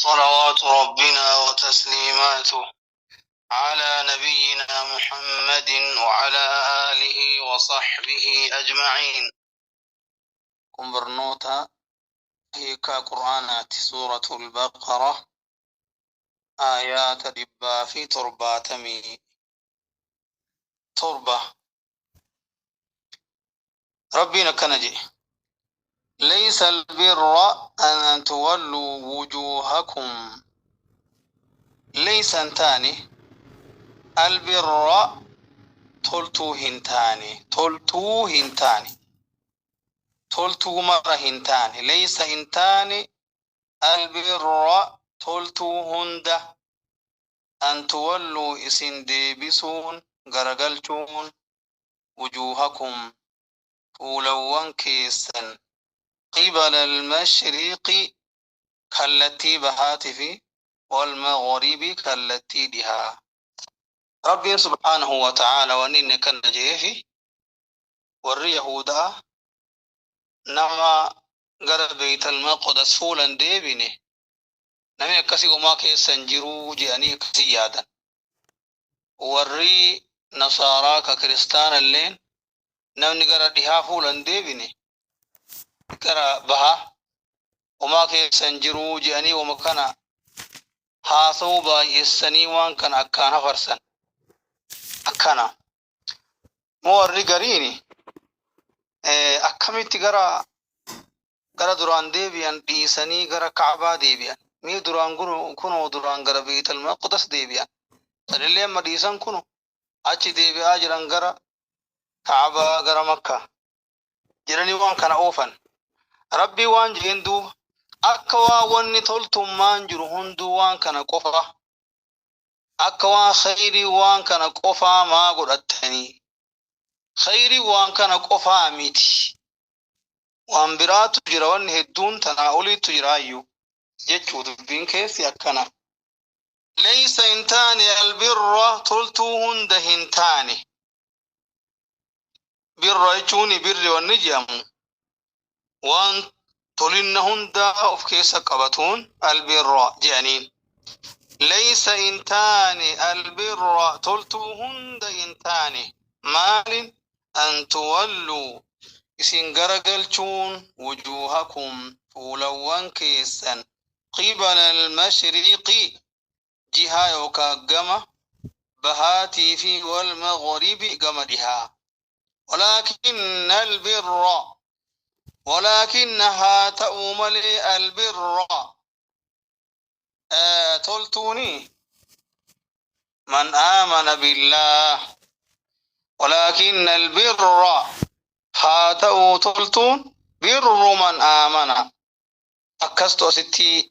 صلوات ربنا وتسليماته على نبينا محمد وعلى آله وصحبه أجمعين. Kun barnoota hiikaa Qur'aanaati. Suuratul Baqara aayaata 177. Rabbiin akkana jedhe: ليس البر أن تولوا وجوهكم. ليس hin taane البر toltuu hin taane, toltuu hin taane, toltuu mara hin taane. ليس hin taane البر toltuu hunda أن تولوا isin deebisuun, garagalchuun, وجوهكم fuulawwan keessan, قبل المشرق kallattii bahaatii fi والمغرب kallattii dhihaa. Rabbiin سبحانه وتعالى wanni inni akkana je'eefi warri Yahudaa nama gara Beeytal Maqdas fuulan deebine namni akkasii homaa keessa hin jiruu jedhanii akkasii yaadan. Warri Nasaaraa ka kiristaana illeen namni gara dhihaa fuulan deebine, gara bahaa, homaa keessa hin jiruu jedhanii wama kana haasa'uu baay'eessanii waan kana akkaan hafarsan. Akkana. Moo warri gariini akkamitti gara duraan deebi'an dhiisanii gara Ka'baa deebi'an? Mee duraan kunoo duraan gara Beeytal Maqdas deebi'an. Sanillee amma dhiisan, kunu achi deebi'aa jiran gara Ka'baa, gara Makkaa jedhanii waan kana oofan. Rabbii waan jeen duuba akka waan wanni toltummaan jiru hunduu waan kana qofa, akka waan khayrii waan kana qofaa maa godhattanii? Khayrii waan kana qofaa miti, waan biraatu jira, wanni hedduun tanaa oliitu jiraayyuu jechuu. Dubbiin keessi akkana. ليس hin taane البر toltuu hunda hin taane. بر jechuun birri wanni jedhamu waan tolinna hundaa of keessa qabatuun البر jedhaniin. ليس hin taane البر toltuu hunda hin taane. Maalin? أن تولوا isin garagalchuun, وجوهكم fuulawwan keessan, قبل المشرق jihaa yookaan gama bahaatii fi والمغرب gama dhihaa. ولكن البر, ولكن haa ta'uu malee, البر toltuuni من آمن بالله. ولكن البر haa ta'uu toltuun بر من آمن. Akkastu asitti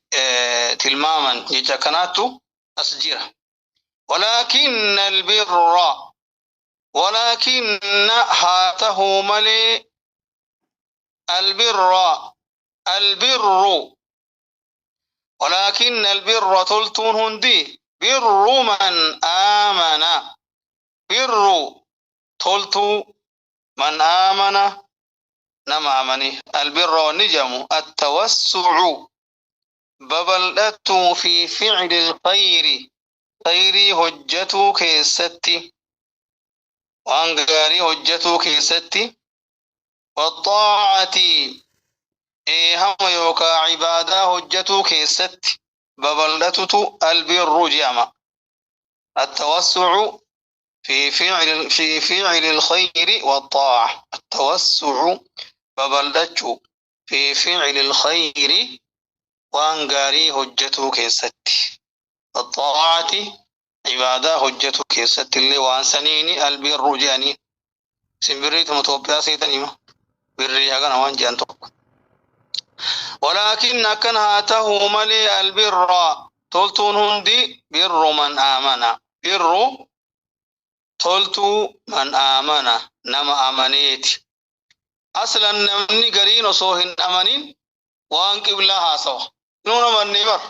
tilmaaman jecha kanaattu as jira. ولكن البر, ولكن haa ta'uu malee, البر البر, ولكن البر toltuun hundi بر من آمن, بر toltuu, من آمن nama amane. البر wanni jedhamu التوسع babal'atuu, في فعل الخير khayrii hojjatuu keessatti, waan gaarii hojjatuu keessatti, والطاعة eehama yookaa cibaadaa hojjatuu keessatti babal'atutu البر jedhama. التوسع في فعل الخير والطاعة. التوسع babal'achuu, في فعل الخير waan gaarii hojjatuu keessatti, والطاعة cibaadaa hojjatuu keessatti illee waan saniini البر jedhanii. Simbirriituma Itoophiyaa seetanima birrii hagana waan jedhan tokko. ولكن akkan haa tahuu malee البر toltuun hundi بر من آمن, بر toltuu, من آمن nama amaneeti. Aslan namni gariin osoo hin amanin waan qiblaa haasawa. Nuun amannee bar.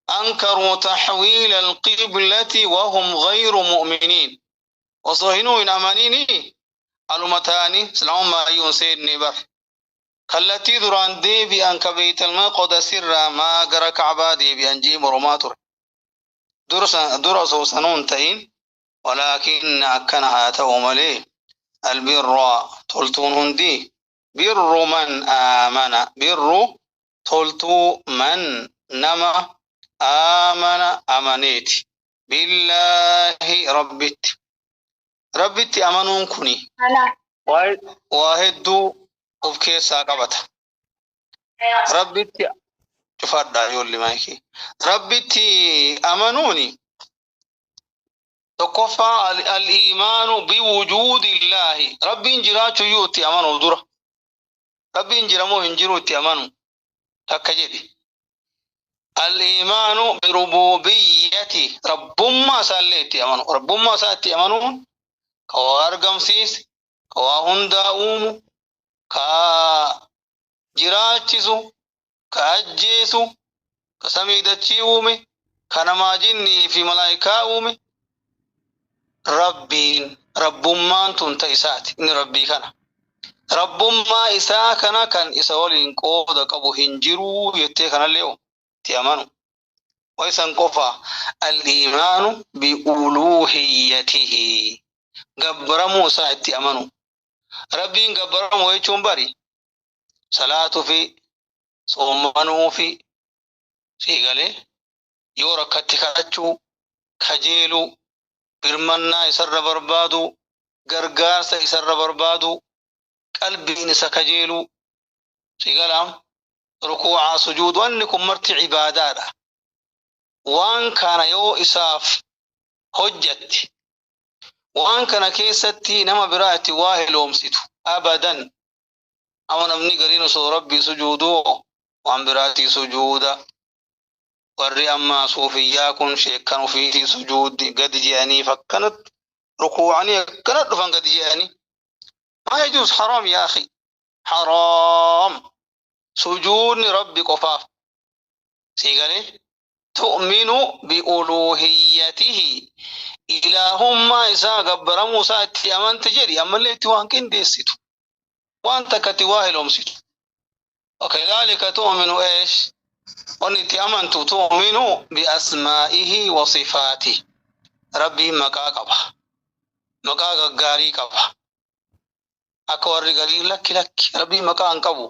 أنكروا تحويل القبلة وهم غير مؤمنين. Osoo hinuu hin amanini aluma ta'anii islaamummaa iyyuu hin seenne bar. Kallattii duraan deebi'an ka Beeytal Maqdis irraa maa gara Kacbaa deebi'an jee mormaa ture. Dura osoo sanuu hin ta'in, walaakinna akkana haa ta'u malee, albirra toltuun hundi, birru man aamana, birru toltuu, man nama, aamana amaneeti, billaahi rabbitti. Rabbitti amanuun kuni waa hedduu of keessaa qabata. Rabbitti cufadhaa ijoolli maayikii. Rabbitti amanuuni tokkoffaa al-iimaanu biwujuudillaahi, Rabbiin jiraachuu iyyuu itti amanuu dura. Rabbiin jiramoo hin jiru itti amanu takka jedhi. Al-iimaanu birububiyyati, rabbummaa isaallee itti amanu. Rabbummaa isaa itti amanuun ka waa argamsiise, ka waa hundaa uumu, ka jiraachisu, ka ajjeesu, ka samii dachii uume, ka namaa jinnii fi malaayikaa uume. Rabbiin rabbummaan tun ta isaati. Inni rabbii kana. Rabbummaa isaa kana kan isa waliin qooda qabu hin jiruu jettee kanallee itti amanu. Waisan qofa, al-iimaanu bi'uluuhiyyatihi, gabbaramuu isaa itti amanu. Rabbiin gabbaramuu jechuun bari salaatuu fi soommanuu fi siigalee yoo rakkatti kadhachuu, kajeeluu, birmannaa isarra barbaadu, gargaarsa isarra barbaadu, qalbiin isa kajeeluu, siigalaam, rukuucaa, sujuud, wanni kun marti cibaadaadha. Waan kana yoo isaaf hojjatte, waan kana keessatti nama biraa itti waa hiloomsitu abadan. Ama namni gariin osoo rabbii sujuuduu waan biraatii sujuuda. Warri amma suufiyyaa kun sheekkan ofiitii sujuudi gadi je'aniif akkanatti rukuucanii akkanatti dhufan gadi je'anii. ما يجوز، حرام يا أخي، حرام. سجود ربي qofaaf. Siigalee تؤمن بألوهيته، ilaahummaa isaa gabbaramuu isaa itti amante jedhi, ammallee itti waan qindeessitu, waan takkatti waa hiloomsitu. وكذلك تؤمن إيش wanni amantu تؤمن بأسمائه وصفاته. Rabbiin maqaa qaba, maqaa gaggaarii qaba. Akka warri gariin lakki lakki, Rabbiin maqaa hin qabu,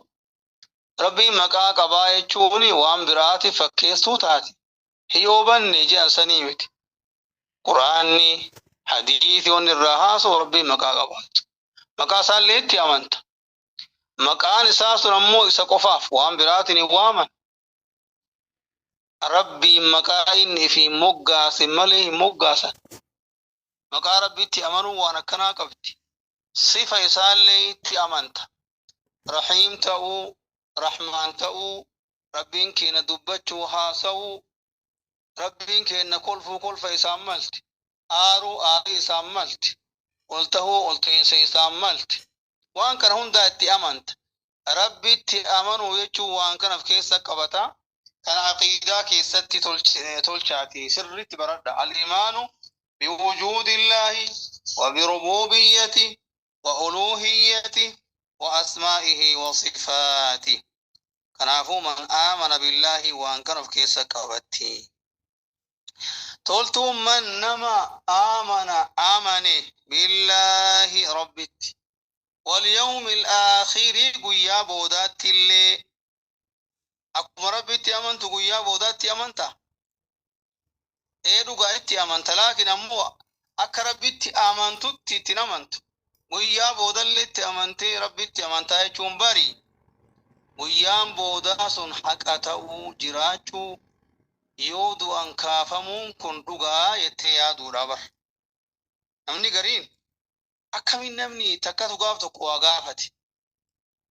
Rabbiin maqaa qabaa jechuun waan biraati fakkeessuu taati hiyoo banne jedhan sanii miti. Quraanni, hadiisi wanni irraa haasa'u Rabbiin maqaa qaba, maqaa isaallee itti amanta. Maqaan isaa sun ammoo isa qofaaf, waan biraatiin hin waaman. Rabbiin maqaa inni fi moggaase malee hin moggaasan. Maqaa Rabbiitti amanuun waan akkanaa qabdi. Sifa isaallee itti amanta, Rahiim ta'uu, Rahmaan ta'uu, Rabbiin keenya dubbachuu, haasa'uu, Rabbiin keenya kolfuu, kolfa isaan malti, aaruu, aarii isaan malti, ol tahuu, ol ta'iinsa isaan malti. Waan kana hundaa itti amanta. Rabbitti amanuu jechuun waan kana of keessa qabata. Kana aqiidaa keessatti tolchaati sirriitti baradha. Al-iimaanu biwujuudillaahi wa birububiyyati wa uluuhiyyati wa asmaa'ihi wa sifaati. Kanaafuu man aamana billaahi waan kana of keessa qabatti. Toltuun man nama aamana amane billaahi rabbitti, واليوم الآخر guyyaa boodaatti illee. Akkuma Rabbitti amantu guyyaa boodaatti amanta. Ee, dhugaa itti amanta, laakiin ammoo akka Rabbitti amantutti ittiin amantu. Guyyaa boodallee itti amantee Rabbitti amantaa jechuun bari guyyaan boodaa sun haqa ta'uu, jiraachuu, yoo du'an kaafamuun kun dhugaa jettee yaaduudha bar. Namni gariin akkamiin namni takkatu gaaf tokko waa gaafate,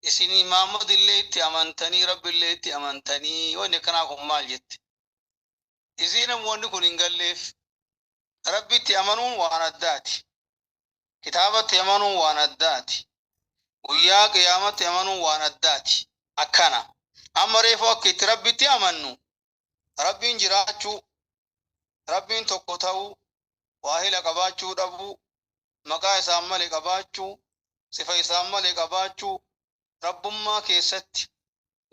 isin Muhammad illee itti amantanii, Rabbi illee itti amantanii, wanni akkanaa kun maal jette. Isii namoonni kun hin galleef. Rabbitti amanuun waan addaati, kitaabatti amanuun waan addaati, guyyaa qiyaamatti amanuun waan addaati. Akkana amma reefu akka itti Rabbitti amannu, Rabbiin jiraachuu, Rabbiin tokko ta'uu, waahila qabaachuu dhabuu, maqaa isaan malee qabaachuu, sifa isaan malee qabaachuu. Rabbummaa keessatti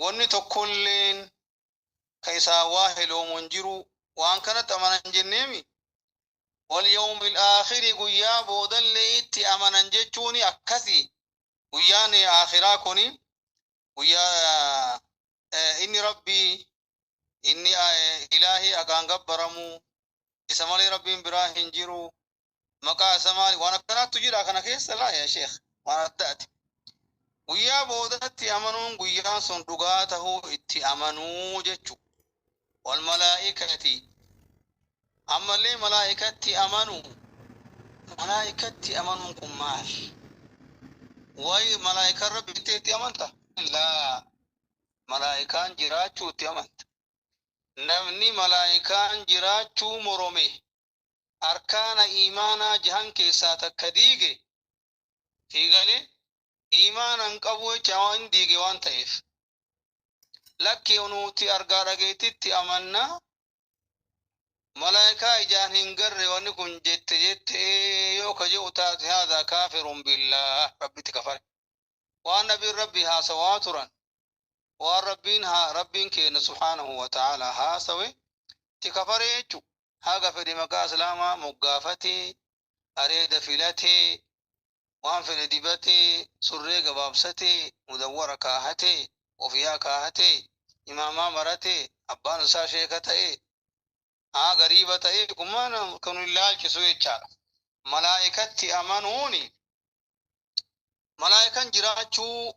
wanni tokkolleen ka isaa waa heloomu hin jiru, waan kanatti amanan jenneemi. Walyawmil aakhiri, guyyaa boodallee itti amanan jechuuni akkasi. Guyyaan aakhiraa kuni guyyaa inni Rabbii, inni ilaahii haqaan gabbaramu isa malee Rabbiin biraa hin jiru, maqaa isa maali, waan akkanaattu jira kana keessa. Laa yaa sheekh, waan addaati. Guyyaa boodatti amanuun guyyaan sun dhugaa tahuu itti amanuu jechu. Wal malaa'ikati, ammallee malaa'ikatti amanuu. Malaa'ikatti amanuun kun maal? Way malaa'ikaan Rabbi itti amanta? Laa, malaa'ikaan jiraachuu itti amanta. Namni malaa'ikaan jiraachuu morome arkaana iimaanaa jahan keessaa takka diige. Fiigalee iimaana hin qabu jecha, waan diige waan ta'eef. Lakki, nuti argaa dhageettitti amannaa, malaa'ikaa ijaan hin garre wanni kun jette jette yoo ka jedhu taate, haadha kaafirun billaah, Rabbitti kafare. Waan nabiin Rabbi haasawaa turan, waan Rabbiin Rabbiin keenya subhaanahu wa ta'ala haasawe itti kafare jechu. Haga fedhe maqaa Islaamaa moggaafatee, areeda filatee, waan fedhe dibatee, surree gabaabsatee, mudawwara kaahatee, ofiyaa kaahatee, imaamaa maratee, abbaan isaa sheeka ta'ee, haa gariiba ta'ee, kun kan ilaalchisu jechaadha. Malaa'ikatti amanuuni malaa'ikan jiraachuu,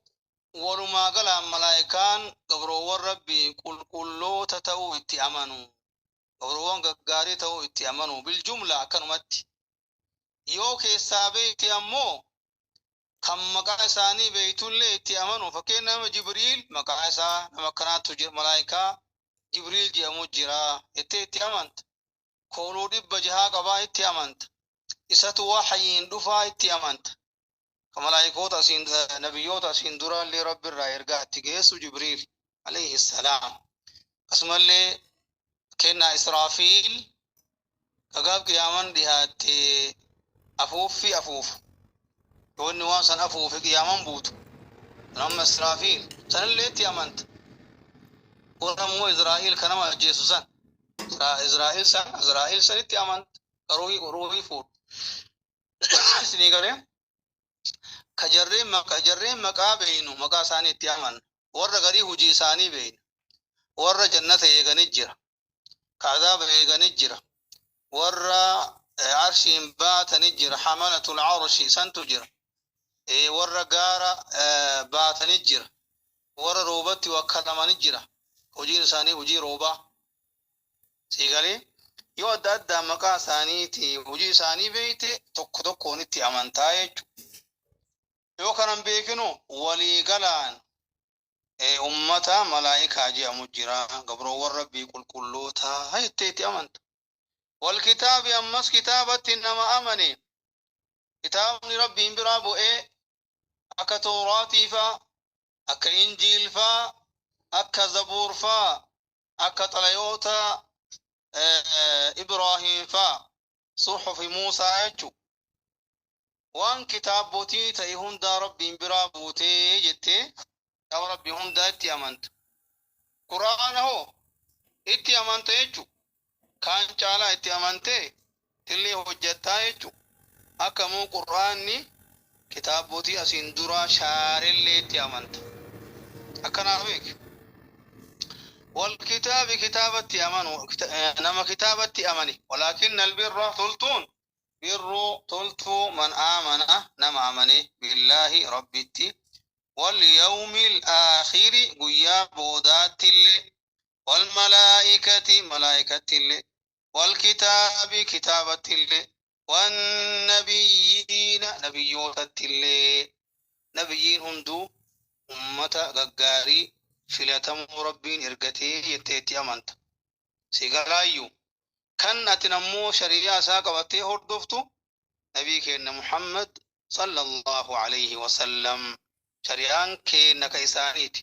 walumaa galaan malaa'ikaan gabroowwan Rabbii qulqulloota ta'uu itti amanu, gabroowwan gaggaarii ta'uu itti amanu biljumla akkanumatti. Yoo keessaa beekte ammoo kan maqaa isaanii beeytullee itti amanu. Fakkeenya, nama Jibriil maqaa isaa nama akkanaatu jira, malaa'ikaa Jibriil jedhamu jira jettee itti amanta. Kooluu 600 qabaa itti amanta. Isatu waxyiin dhufaa itti amanta. Ka malaayikoota asiin, nabiyyoota asiin duraallee Rabbi irraa ergaa itti geessu Jibriil alayhi salaam. Akkasumallee kennaa Israafiil, kagaaf qiyaaman dhihaatte afuuffi afuufu. Yoo inni waan san afuufe qiyaaman buutu. Amma Israafiil sanillee itti amanta. Kun ammoo Israa'iil ka nama ajjeesu san. Israa'iil san, Israa'iil sanitti amanta. Ka ruuhii fuudhu. Isinii galee? Ka jarreen maqaa beeynu maqaa isaanii itti amanna. Warra garii hojii isaanii beeyna. Warra jannata eeganii jira. Ka azaaba eeganii jira. Warra arshiin baatanii jira. Hamalatul arshi santu jira. Warra gaara baatanii jira. Warra roobatti wakkalamanii jira. Hojiin isaanii hojii roobaa. Siigalee yoo adda addaa maqaa isaaniiti hojii isaanii beeyte, tokko tokkoon itti amantaa jechuudha. Yoo kanan beekinu walii galaan ummata malaa'ikaa jedhamu jira. Gabroowwan Rabbii qulqulloota jettee itti amanta. Wal kitaabi, ammas kitaabatti nama amane. Kitaabni Rabbiin biraa bu'ee akka Tooraatii faa, akka Injiil faa, akka Zabuur faa, akka xalayoota Ibraahiim faa, suxufi Muusaa jechu. Waan kitaabotii ta'e hundaa Rabbiin biraa buutee jettee kitaaba Rabbii hundaa itti amanta. Qur'aana hoo itti amanta jechu. Kaan caalaa itti amantee tillee hojjattaa jechu. Akkamuu Qur'aanni kitaabotii asiin duraa shaarellee itti amanta. Akkanaa beek. Wal kitaabi, kitaabatti amanu, nama kitaabatti amani. Walaakinna albirra, toltuun, birru toltuu, man aamana, nama amane, billaahi, Rabbitti, wal yawmil aakhiri, guyyaa boodaattillee, wal malaa'ikati, malaa'ikattillee, wal kitaabi, kitaabattillee, wan nabiyyiina, nabiyyootattillee. Nabiyyiin hunduu ummata gaggaarii filatamuu Rabbiin ergatee jettee itti amanta. Si galaayyuu? Kan atin ammoo shari'aa isaa qabattee hordoftu nabii keenya Muhammad sallallahu alayhi wasallam, shari'aan keenya ka isaaniiti.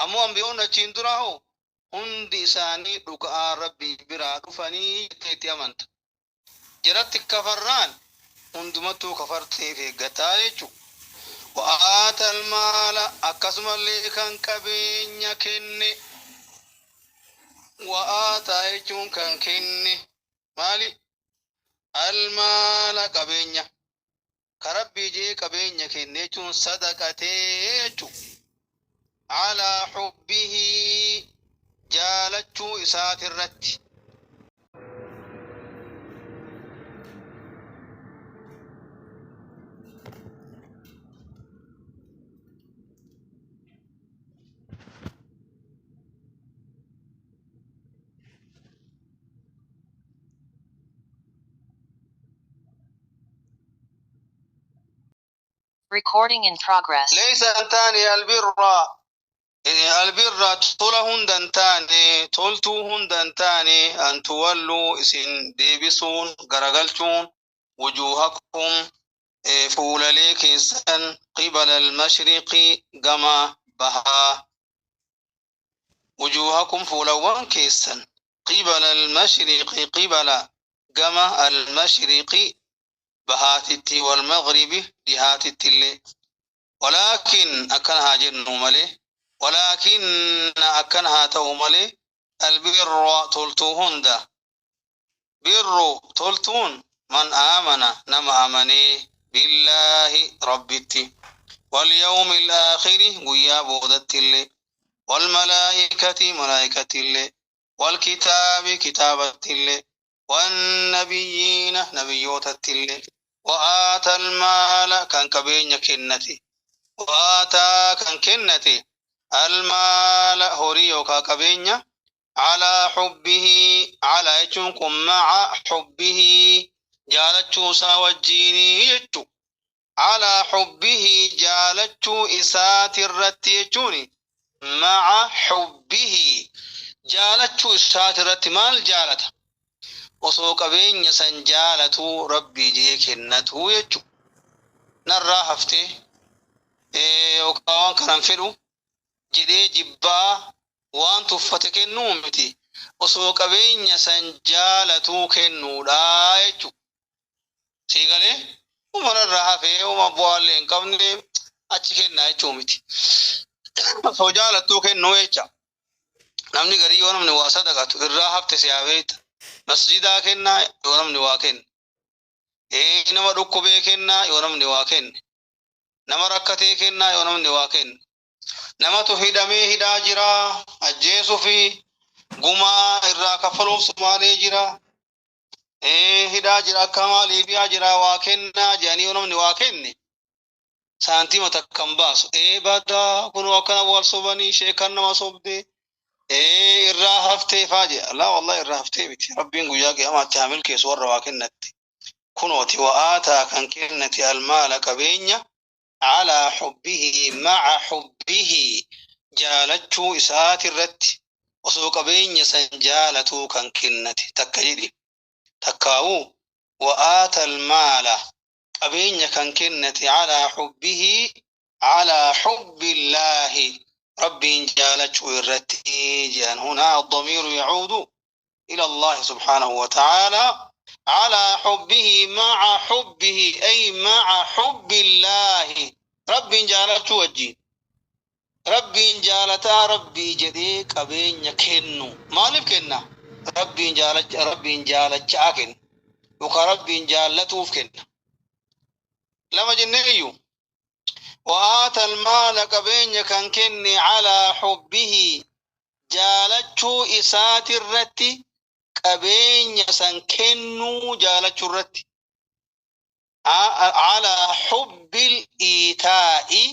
Ammoo ambiyoonni achiin dura hoo hundi isaanii dhuga'aa Rabbii biraa dhufanii jettee itti amanta. Jalatti kafarraan hundumattuu kafarteef eeggataa jechuudha. Wa'aata almaala, akkasumallee kan qabeenya kenne. Wa'aataa jechuun kan kenne maali? Almaala, qabeenya. Ka Rabbii jee qabeenya kenne jechuun sadaqatee jechuu. Calaa hubbihi, jaalachuu isaatirratti. Recording in progress. Laysa hin taane albirra, albirra tola hunda hin taane, toltuu hunda hin taane, an tuwalluu, isin deebisuun, garagalchuun, wujuuhakum, fuulalee keessan, qibala almashriqi, gama bahaa. Wujuuhakum, fuulawwan keessan, qibala almashriqi, qibala, gama, almashriqi, bahaatitti, walmaghribi, dhihaatitti illee. Walaakin, akkana haa jennu malee, walaakin, akkana haa ta'u malee, albirra, toltuu hunda, birru, toltuun, man aamana, nama amanee, billaahi, Rabbitti, walyawmi alaakhiri, guyyaa boodatti illee, walmalaa'ikati, malaa'ikatti illee, walkitaabi, kitaabatti illee, wannabiyyiina, nabiyyootatti illee. Wa'aata almaala, kan qabeenya kennate. Wa'aataa, kan kennate, almaala, horii yookaa qabeenya, calaa xubbihi. Calaa jechuun kun maca xubbihi, jaalachuu isaa wajjiinii jechu. Calaa xubbihi, jaalachuu isaatirratti jechuun maca xubbihi, jaalachuu isaatirratti. Maal jaalata? Osoo qabeenya san jaalatuu Rabbii jee kennatuu jechu. Narraa haftee yookaan waan kanan fedhu jedhee jibbaa waan tuffate kennuu miti, osoo qabeenya san jaalatuu kennuudha jechu. Sii galee? Umararraa hafee uma bu'aallee hin qabne achi kennaa jechuu miti, osoo jaalattuu kennuu jecha. Namni garii yoo namni waa sadaqatu irraa hafte si haa beekta. Masjidaa kennaa yoo namni waa kenne, nama dhukkubee kennaa yoo namni waa kenne, nama rakkatee kennaa yoo namni waa kenne, namatu hidhamee hidhaa jira, ajjeesuu fi gumaa irraa kaffaluuf Sumaalee jira, hidhaa jira, akka hamaa Liibiyaa jira, waa kennaa jedhanii yoo namni waa kenne saantima takka hin baasu. Badaa kunoo akkana wal sobanii, sheekan nama sobdee irraa haftee faa jedha. Laa wallahi, irraa haftee miti. Rabbiin guyyaa qiyaamaatti haa milkeessu warra waa kennatti. Kunooti, wa'aataa, kan kennate, almaala, qabeenya, calaa xubbihi, maca xubbihi, jaalachuu isaati irratti, osoo qabeenya san jaalatuu kan kennate takka jedhi. Takkaa'uu wa'aata almaala, qabeenya kan kennate, calaa xubbihi, calaa xubbillaahi, Rabbiin jaalachuu irratti jedhan. Hunaa الضمير يعود إلى الله سبحانه وتعالى. على حبه، مع حبه، أي مع حب الله، رب jaalachuu wajjin. Rabbiin jaalataa Rabbii jedhee qabeenya kennu. Maaliif kenna? Rabbiin jaalacha, Rabbiin jaalachaa kenna yookaan Rabbiin jaallatuuf kenna. Lama jennee iyyuu. Wa'aata almaala, qabeenya kan kenne, calaa xubbihi, jaalachuu isaatirratti, qabeenya san kennuu jaalachuu irratti. Calaa xubbil iitaa'i,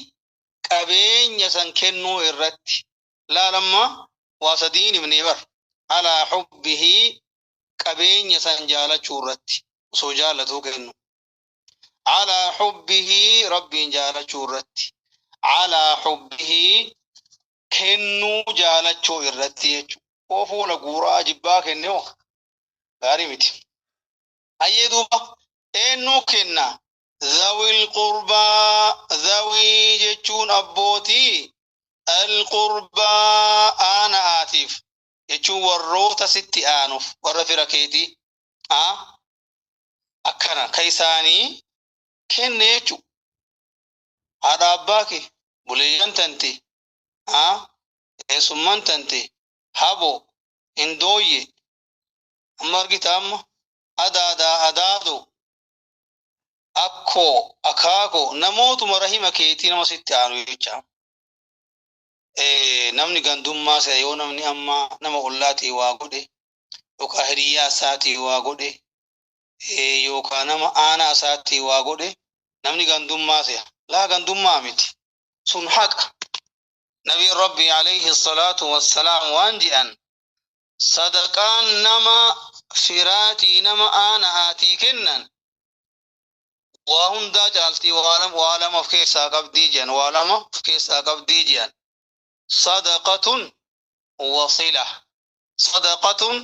qabeenya san kennuu irratti. Laalamma, waa sadiin himnee bar. Calaa xubbihi, qabeenya san jaalachuu irratti, osoo jaalatuu kennu. Calaa xubbihi, Rabbiin jaalachuu irratti. Calaa xubbihi, kennuu jaalachuu irratti jechuudha. Koo fuula guuraa jibbaa kenne hoo gaarii miti. Hayyee, duuba eenyuu kenna? Zawil qurbaa. Zawii jechuun abbootii, alqurbaa, aana'aatiif jechuun warroota sitti aanuuf, warra fira keetii akkana ka isaanii kenne jechuudha. Haadha abbaa kee, buleeyyan tante, eessummaan tante, habo, hindooyye. Amma argita amma adaadaa adaadoo, akkoo, akaakoo, namootuma rahima keetii nama sitti aanu jecha. Namni gandummaa se'a yoo namni amma nama ollaatii waa godhe yookaan hiriyyaa isaatii waa godhe yookaan nama aanaa isaatii waa godhe namni gandummaa se'a. Laa, gandummaa miti. Sun haqa. Nabi Rabbi alayhi salaatu wassalaam waan jedhan: sadaqaan nama firaatii nama aana'aatii kennan waa hundaa caaltii, waa lama of keessaa qabdii jedhan, waa lama of keessaa qabdii jedhan. Sadaqatun wasila. Sadaqatun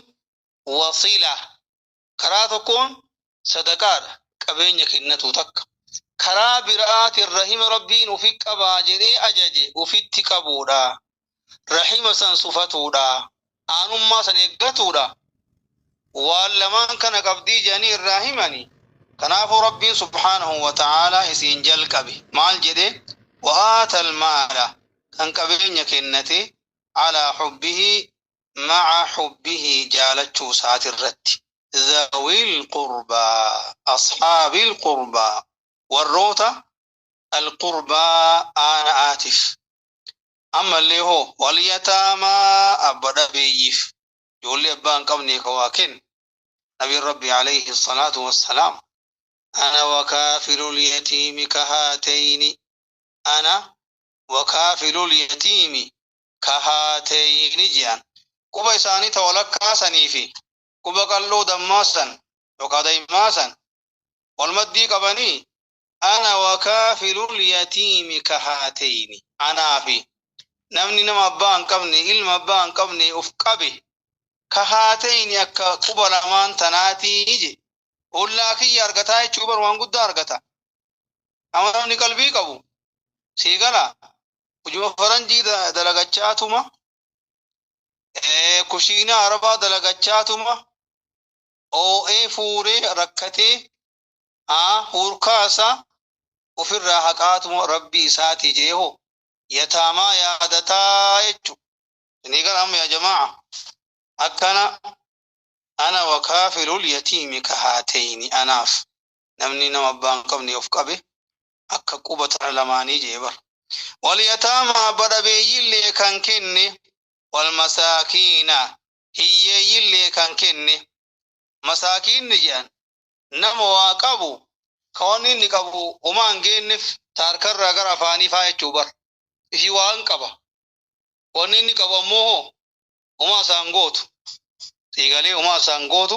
wasila. Karaa tokkoon sadaqaadha, qabeenya kennatu takka. Karaa biraatiin rahima Rabbiin ufi qabaa jedhee ajaje ufitti qabuudha. Rahima san sufatuudha. Aanummaa san eeggatuudha. Waan lamaan kana qabdii jedhanii irraa himani. Kanaafuu Rabbiin subhaanahu wa ta'aalaa isiin jalqabe. Maal jedhe? Wa'aata almaala, kan qabeenya kennate, alaa hubbihi, maca hubbihi, jaalachuu isaatirratti. Dhawil qurbaa, ashaabil qurbaa, warroota alqurbaa aana'aatiif. Ammallee hoo walyataamaa, abba dhabeeyyiif, ijoollee abbaa hin qabne ka waa kenne. Nabiin Rabbi alayhi salaatu wassalaam: ana wakaafilul yatiimi kahaatayni, ana wakaafilul yatiimi kahaatayni jedhan. Quba isaanii ta walakkaa sanii fi quba qalloo dammaa san yookaan daa'imaa san wal maddii qabanii, ana wakaafilul yatiimi kahaatayni, anaa fi namni nama abbaa hin qabne, ilma abbaa hin qabne uf qabe, kahaatayni, akka quba lamaan tanaatii je. Ollaa kiyya argataa jechuu bar, waan guddaa argata. Amma namni qalbii qabu sii gala, hujuma faranjii dalagachaatuma, kushiinaa arabaa dalagachaatuma, oo'ee fuuree rakkatee huurkaasa ofirraa haqaatuma Rabbii isaatii jee hoo yataamaa yaadataa jechu. Ni gara amma yaa jamaa, akkana: ana wakaafilul yatiimi kahaatayni, anaaf namni nama abbaa hin qabne of qabe akka quba tana lamaanii jee bar. Walyataamaa, abba dhabeeyyillee kan kenne, walmasaakiina, hiyyeeyyillee kan kenne. Masaakiinni jedhan nama waa qabu ka wanni inni qabu homaa hin geenneef, taarkarraa gara afaanii faa jechuu bar. Ishii waan qaba, wanni inni qabu ammoo hoo homaa isaan gootu, siigalee homaa isaan gootu,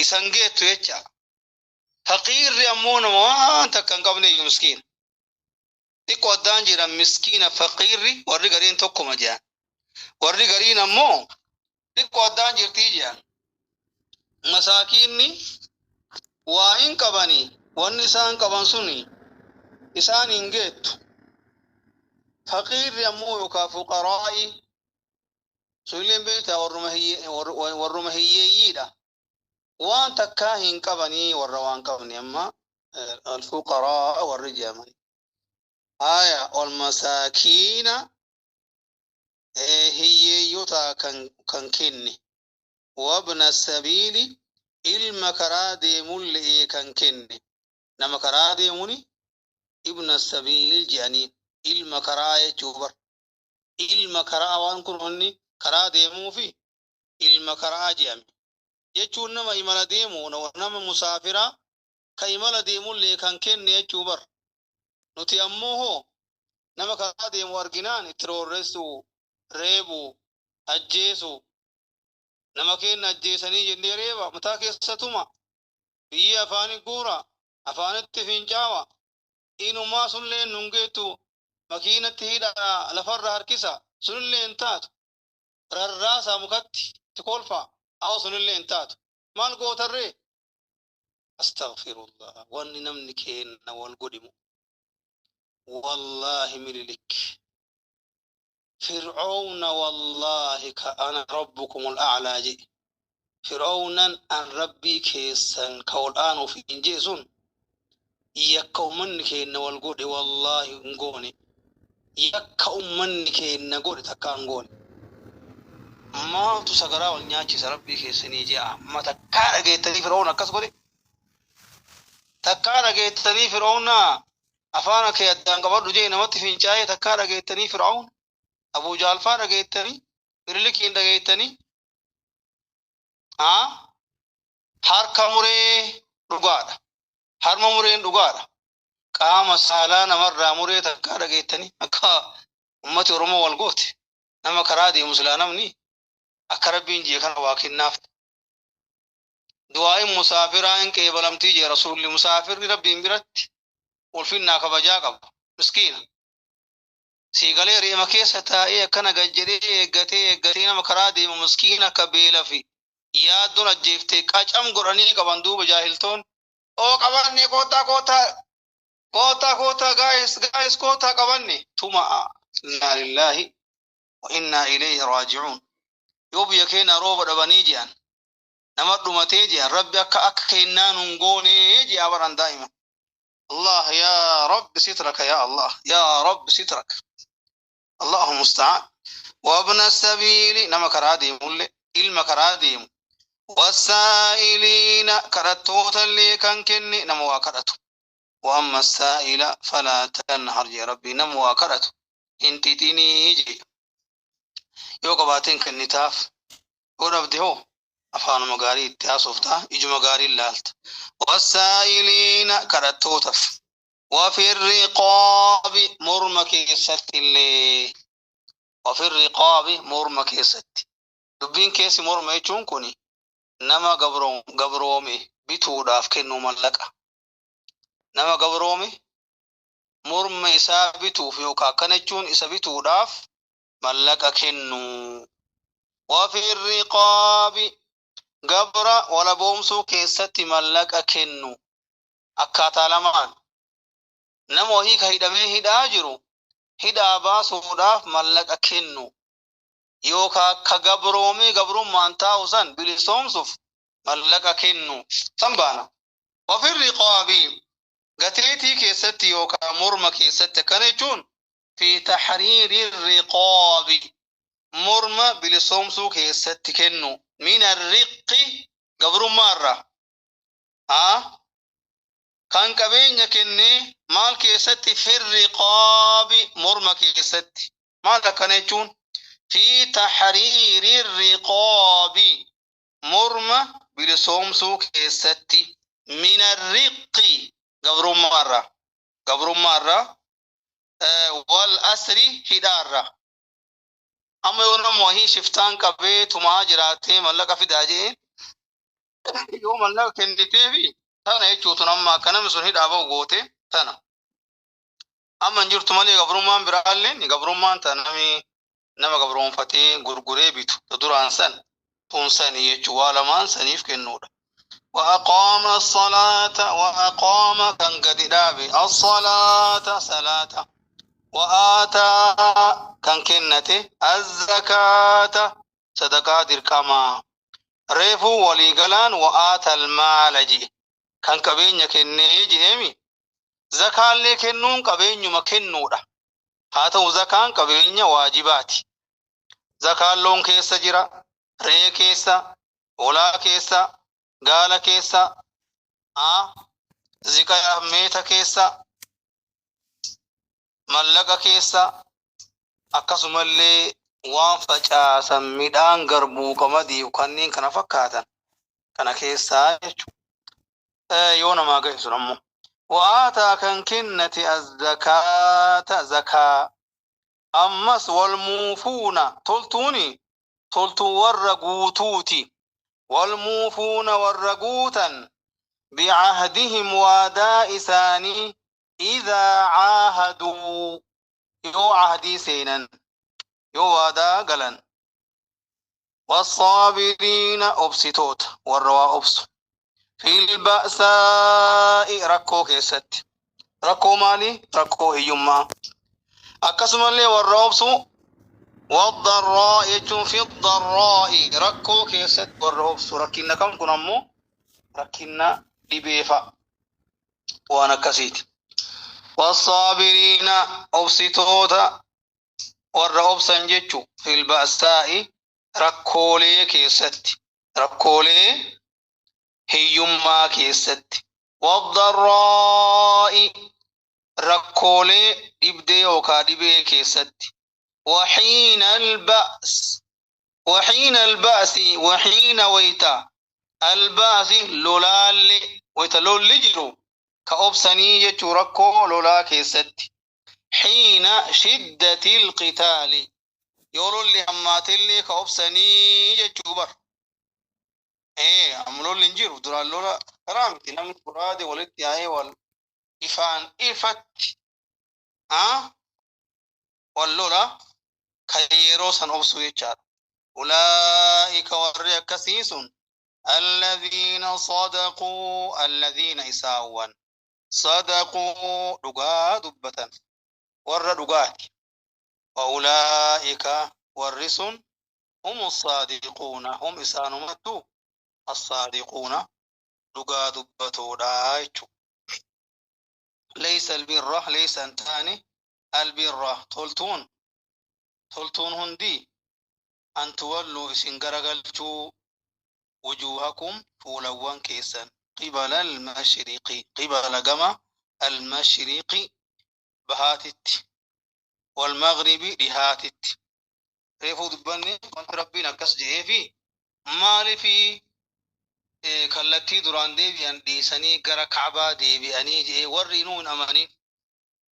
isan geettu jecha. Faqiirri ammoo nama waan takka hin qabne iyyuu, miskiina. Xiqqoo addaan jiran miskiina faqiirri, warri gariin tokkuma jedhan, warri gariin ammoo xiqqoo addaan jirtii jedhan. Masaakiinni waa hin qabanii, wanni isaan qaban suni isaan hin geettu. Faqiirri ammoo yookaan fuqaraa'i sunillee beektaa, warruma hiyyeeyyiidha. Waan takkaa hin qabanii, warra waan qabne amma alfuqaraa warri jedhaman. Haya, walmasaakiina, hiyyeeyyota kan kenne, wabna sabiili, ilma karaa deemullee kan kenne. Nama karaa deemuni ibna sabiil jedhanii, ilma karaa jechuu bar. Ilma karaa waan kun wanni karaa deemuufi ilma karaa jedhame jechuun nama imala deemu, nama musaafiraa ka imala deemullee kan kenne jechuu bar. Nuti ammoo hoo nama karaa deemu arginaan itti roorressu, reebu, ajjeesu. Nama keenya ajjeesanii jennee reeba, mataa keessatuma biyyee afaanii guura, afaanitti fincaawa, inumaa sunillee nun geettu, makiinatti hidha, lafarra harkisa, sunillee hin taatu, rarraasa mukatti itti kolfa, awa sunillee hin taatu. Maal gootarree? Astaghfirullah. Wanni namni kenna wal godhimu, wallahi Minilik, Fir'auna, wallahi ka ana rabbukumul a'laa jedhe, Fir'aunan an Rabbii keessan ka ol aanuuf hin jee sun. Yakka ummanni keenna wal godhe wallaahi hin goone. Yakka ummanni keenna godhe takka hin goone. Maaltu sagaraa wal nyaachisa rabbii keessanii je'a. Amma takkaa dhageettanii Fir'aun akkas godhe. Takkaa dhageettanii Fir'aun afaan kee addaan qabadhu jee namatti fincaa'ee takkaa dhageettanii Fir'aun. Abuu Jaalfaa dhageettanii Minilikiin dhageettanii. Harka muree dhugaadha. Harma mureen dhugaadha. Qaama saalaa namarraa muree takkaa dhageettanii akka ummati Oromoo wal goote. Nama karaa deemu silaa namni akka rabbiin jee kana waa kennaaf. Du'aa'iin musaafiraa hin qeebalamtii jee rasuulli musaafirri rabbiin biratti ulfinnaa kabajaa qaba. Miskiina. Siigalee reema keessa taa'ee akkana gad jedhee eeggatee eeggatee nama karaa deemu miskiina akka beela fi yaaddoon ajjeeftee qacam godhanii qaban duuba jaahiltoon. Oo qabanne koottaa koottaa koottaa koottaa gaayis gaayis koottaa qabanne tuma inna lillahi wa inna ilayhi raaji'uun. Yoo biyya keenya rooba dhabanii ji'an nama dhumatee ji'an rabbi akka akka kennaa nun goonee ji'a baran daa'ima. Allah ya Rabbi sitraka ya Allah ya Rabbi sitraka. Allahu musta'an. Wabna sabiili nama karaa deemullee ilma karaa deemu. Wasaa'iliina kadhattootallee kan kenne nama waa kadhatu. Waamma saa'ila falaa tanhar jee rabbi nama waa kadhatu hin xixinii jee. Yoo qabaateen kennitaaf yoo dhabde hoo afaanuma gaarii itti haasoftaa ijuma gaarii ilaalta. Wasaa'iliina kadhattootaaf. وفي الرقاب morma keessatti illee وفي الرقاب morma keessatti dubbiin keessi morma jechuun kun nama gabroome bituudhaaf kennu mallaqa. Nama gabroome morma isaa bituuf yookaan akkana jechuun isa bituudhaaf mallaqa kennu. وفي الرقاب gabra walaboomsuu keessatti mallaqa kennu akkaataa lamaan. Nama wahii ka hidhamee hidhaa jiru hidhaa baasuudhaaf mallaqa kennu yookaan ka gabroomee gabrummaan taa'u san bilisoomsuuf mallaqa kennu san baana. وفي الرقاب gateetii keessatti yookaan morma keessatti akkana jechuun fi taxriiri riqaabi morma bilisoomsuu keessatti kennu min arriqqi gabrummaarraa. Kan qabeenya kennee maal keessatti firriqaabi morma keessatti maal akkana jechuun fi taxriiri riqaabi morma bilisoomsuu keessatti min arriqqi gabrummaarraa wal asri hidhaarraa. Amma yoo nama wahii shiftaan qabee tumaa jiraatee mallaqa fidaa jee yoo mallaqa kenniteefi tana jechuutun amma akka namni sun hidhaa bahu goote tana. Amma hin jirtu malee gabrummaan biraallee gabrummaan tana namni nama gabroonfatee gurguree bitu duraan san tun sanii jechuu waa lamaan saniif kennuudha. وأقام الصلاة وأقام كان قد دابي الصلاة صلاة وآتى كان كنته الزكاة صدقات الكما ريفو ولي قلان وآتى المال جي kan qabeenya kennee je'emi zakaallee kennuun qabeenyuma kennuudha. Haa ta'u zakaan qabeenya waajibaati. Zakaan loon keessa jira, re'ee keessa, hoolaa keessa, gaala keessa, ziqaa meeta keessa, mallaqa keessa, akkasumallee waan facaasan midhaan garbuu qamadii kanneen kana fakkaatan kana keessaa jechuudha. Yoo namaa gahe sun ammoo. Wa'aataa kan kennate azzakaata zakaa ammas walmuufuuna toltuuni toltuu warra guutuuti. Walmuufuuna warra guutan bicahdihim waadaa isaanii idaa caahaduu yoo cahdii seenan yoo waadaa galan. Wassaabiriina obsitoota warra waa obsu. في البأساء ركو كيست ركو مالي ركو هيما أكسم اللي والروبسو والضراء يجون في الضراء ركو كيست والروبسو ركينا كم كنمو ركينا لبيفا Waan akkasiiti. Wassaabiriina, obsitoota, warra obsan jechu, fil ba'saa'i, rakkoolee keessatti, rakkoolee hiyyummaa keessatti, waddarraa'i, rakkoolee dhibdee yookaa dhibee keessatti, waxiina alba's, waxiina alba'si, waxiina wayta alba'si, lolaalle, wayta lolli jiru ka obsanii jechuu, rakkoo lolaa keessatti, xiina shiddati ilqitaali, yoo lolli hammaatillee ka obsanii jechuu bar. Ee, amma lolli hin jiru. Duraan lola karaa miti, namni guraade walitti yaa'ee wal ifaan ifatti wal lola, ka yeroo san obsu jechaadha. Ulaa'ika, warri akkasii sun, alladhiina sadaquu, alladhiina, isaawwan, sadaquu, dhugaa dubbatan, warra dhugaati. Wa ulaa'ika, warri sun, hum saadiquuna, hum, isaanumattu, assaadiquuna, dhugaa dubbatoodha jechu. Laysa albirra, laysa hin taane, albirra, toltuun, toltuun hundi, an tuwalluu, isin garagalchuu, wujuuhakum, fuulawwan keessan, qibala almashriqi, qibala, gama, almashriqi, bahaatitti, walmaghribi, dhihaatitti. Reefuu dubbanne, wanti Rabbiin akkas je'eefi maalifi kallattii duraan deebi'an dhiisanii gara Kacbaa deebi'anii je'ee, warri inuu hin amanin,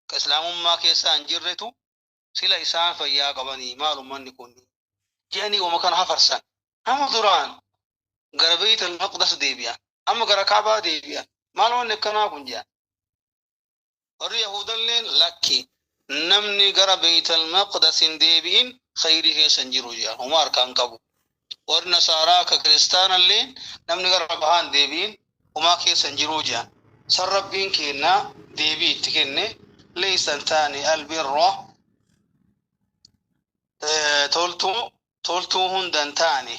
ka Islaamummaa keessaa hin jirretu, sila isaan fayyaa qabanii maal ummanni kun je'anii wama kana hafarsan. Amma duraan gara Beeyt al-Maqdas deebi'an, amma gara Kacbaa deebi'an, maal wanni akkanaa kun je'an. Warri Yahudalleen lakki, namni gara Beeyt al-Maqdas hin deebi'in khayrii keessa hin jiru je'an, homaa harkaan qabu. Warri Nasaaraa ka Kiristaanalleen namni gara bahaa hin deebi'in homaa keessa hin jiru je'an. San Rabbiin kennaa deebii itti kenne: laysa hin taane, albirra, toltuu, toltuu hunda hin taane,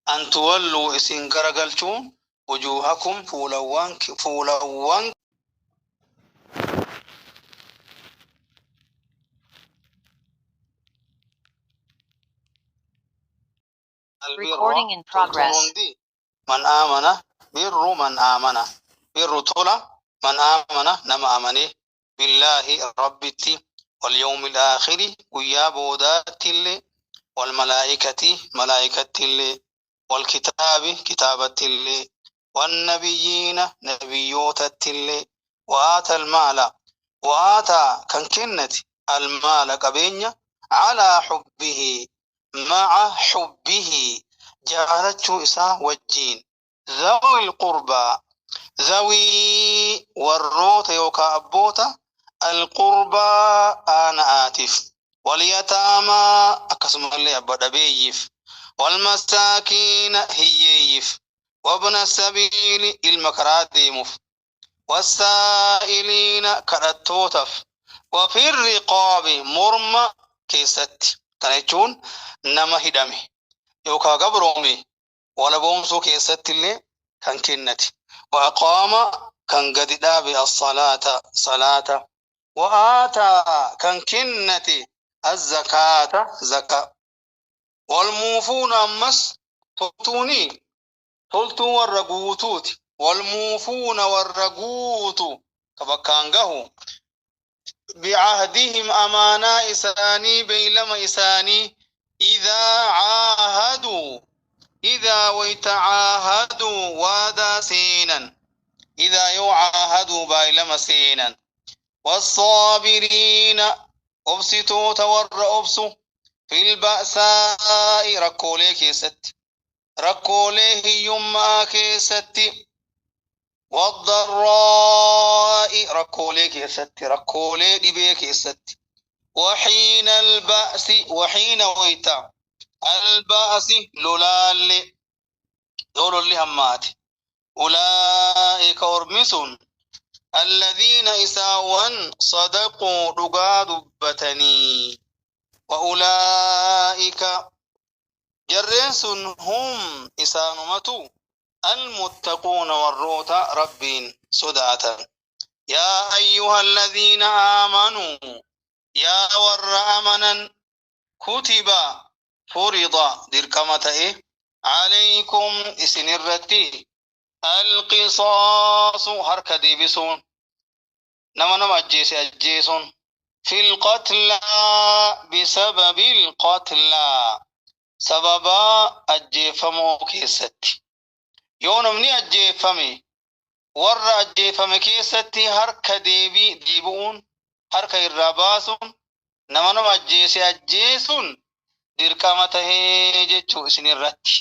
an tuwalluu, isin garagalchuun, wujuuhakum, fuulawwan, fuulawwan. Recording in Toltuun progress. Hundi man aamana, birru man aamana, birru, tola, man aamana, nama amane, billaahi, Rabbitti, walyawmi alaakhiri, guyyaa boodaattillee, walmalaa'ikati, malaa'ikattillee, walkitaabi, kitaabattillee, wannabiyyiina, nabiyyootattillee, wa'aata almaala, wa'aataa, kan kennate, almaala, qabeenya, calaa xubbihi, maca xubbihi, jaalachuu isaa wajjiin, dhawi alqurbaa, dhawii, warroota yookaa abboota, alqurbaa, aana'aatiif, walyataamaa, akkasumallee abba dhabeeyyiif, walmasaakiina, hiyyeeyyiif, wabna sabiili, ilma karaa deemuuf, wasaa'iliina, kadhattootaaf, wafi riqaabi, morma keessatti. Kana jechuun nama hidhame yookaa gabroome walaboomsuu keessatti illee kan kennate, waaqaama, kan gadi dhaabe, assalaata, salaata, wa'aataa, kan kennate, azzakaata, zakaa, walmuufuuna, ammas toltuuni, toltuun warra guutuuti, walmuufuuna, warra guutu, ka bakkaan gahu, bicahdihim, amaanaa isaanii, beeylama isaanii, idaa caahaduu, idaa wayta caahaduu, waadaa seenan, idaa yoo caahaduu, baay'ilama seenan, wassaabiriina, obsitoota, warra obsu, fil ba'saa'i, rakkoolee keessatti, rakkoolee hiyyummaa keessatti, waddarraa'i, rakkoolee keessatti, rakkoolee dhibee keessatti, waxiina alba'si, waxiina, wayta, alba'si, lolaalle, yoo lolli hammaate, ulaa'ika, ormi sun, alladhiina, isaawwan, sadaquu, dhugaa dubbatanii, wa ulaa'ika, jarreen sun, hum, isaanumatu, almuttaquuna, warroota Rabbiin sodaatan. Yaa ayyuha alladhiina aamanuu, yaa warra amanan, kutiba furida dirqama ta'e alaykum isinirratti alqisaasu harka deebisuun, nama nama ajjeese ajjeesuun, fil qatlaa bisababil qatlaa sababaa ajjeefamuu keessatti, yoo namni ajjeefame warra ajjeefame keessatti harka deebii deebi'uun, harka irraa baasuun, nama nama ajjeese ajjeesuun dirqama tahee jechuu isinirratti.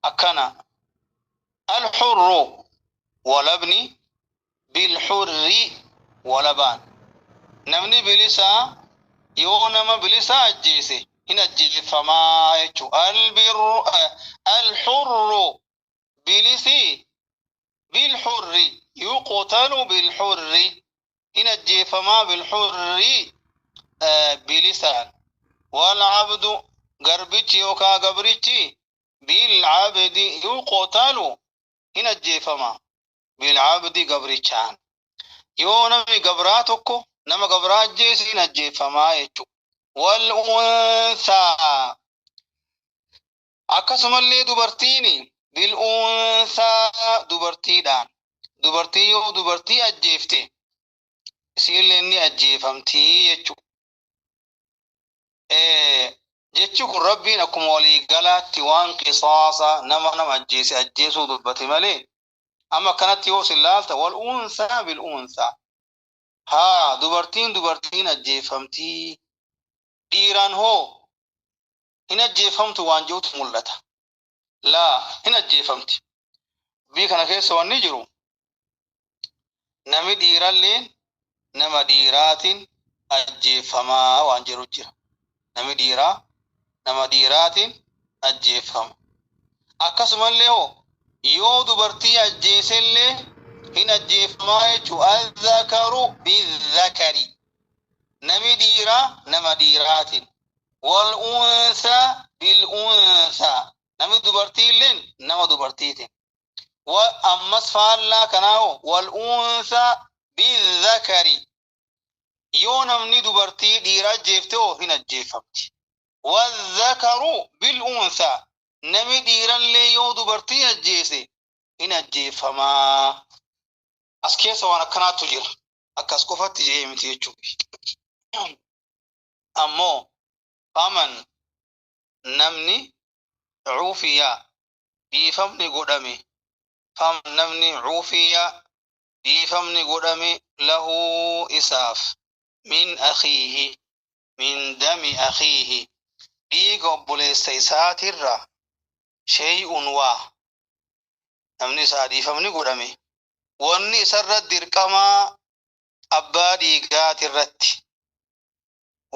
Akkana alxurru walabni bilxurri walabaan, namni bilisaa yoo nama bilisaa ajjeese hin ajjeefamaa jechuu. Albirru alxurru bilisi bilxurri yuqtalu bilxurri hin ajjeefamaa bilxurri bilisaan, walabdu garbichi yookaa gabrichi bilcabdi yuqtalu hin ajjeefama bilcabdi gabrichaan, yoo namni gabraa tokko nama gabraa ajjeese hin ajjeefamaa jechu. Wal unsaa akkasumallee dubartiin bil unsaa dubartiidhaan, dubartii yoo dubartii ajjeefte isiillee ni ajjeefamtii jechu. Jechi kun Rabbiin akkuma waliigalaatti waan qisaasa nama nama ajjeese ajjeesuu dubbate malee, amma akkanatti yoo isin laalta wal unsaa bil unsaa, haa dubartiin dubartiin ajjeefamtii, dhiiraan hoo hin ajjeefamtu waan jirutu mul'ata. Laa, hin ajjeefamti. Dubbii kana keessa wanni jiru nami dhiiralleen nama dhiiraatiin ajjeefamaa waan jiru jira. Nami dhiiraa nama dhiiraatiin ajjeefama. Akkasumallee hoo yoo dubartii ajjeesellee hin ajjeefamaa jechuu. Azzakaru bizzakari, nami dhiiraa nama dhiiraatiin, wal unsaa bil unsaa, nami dubartiilleen nama dubartiitiin. Wa ammas faallaa kanaa hoo wal unsaa bizzakari, yoo namni dubartii dhiira ajjeefte hoo hin ajjeefamti. Wazzakaru bil unsaa, nami dhiirallee yoo dubartii ajjeese hin ajjeefamaa. As keessa waan akkanaatu jira. Akkas qofatti jedhee miti jechuudha. Ammoo faman namni cuufiya dhiifamni godhame, faman namni cuufiya dhiifamni godhame lahuu isaaf min akhiihi min dami akhiihi dhiiga obboleessa isaatirra shay'un waa, namni isaa dhiifamni godhame wanni isarra dirqamaa abbaa dhiigaatirratti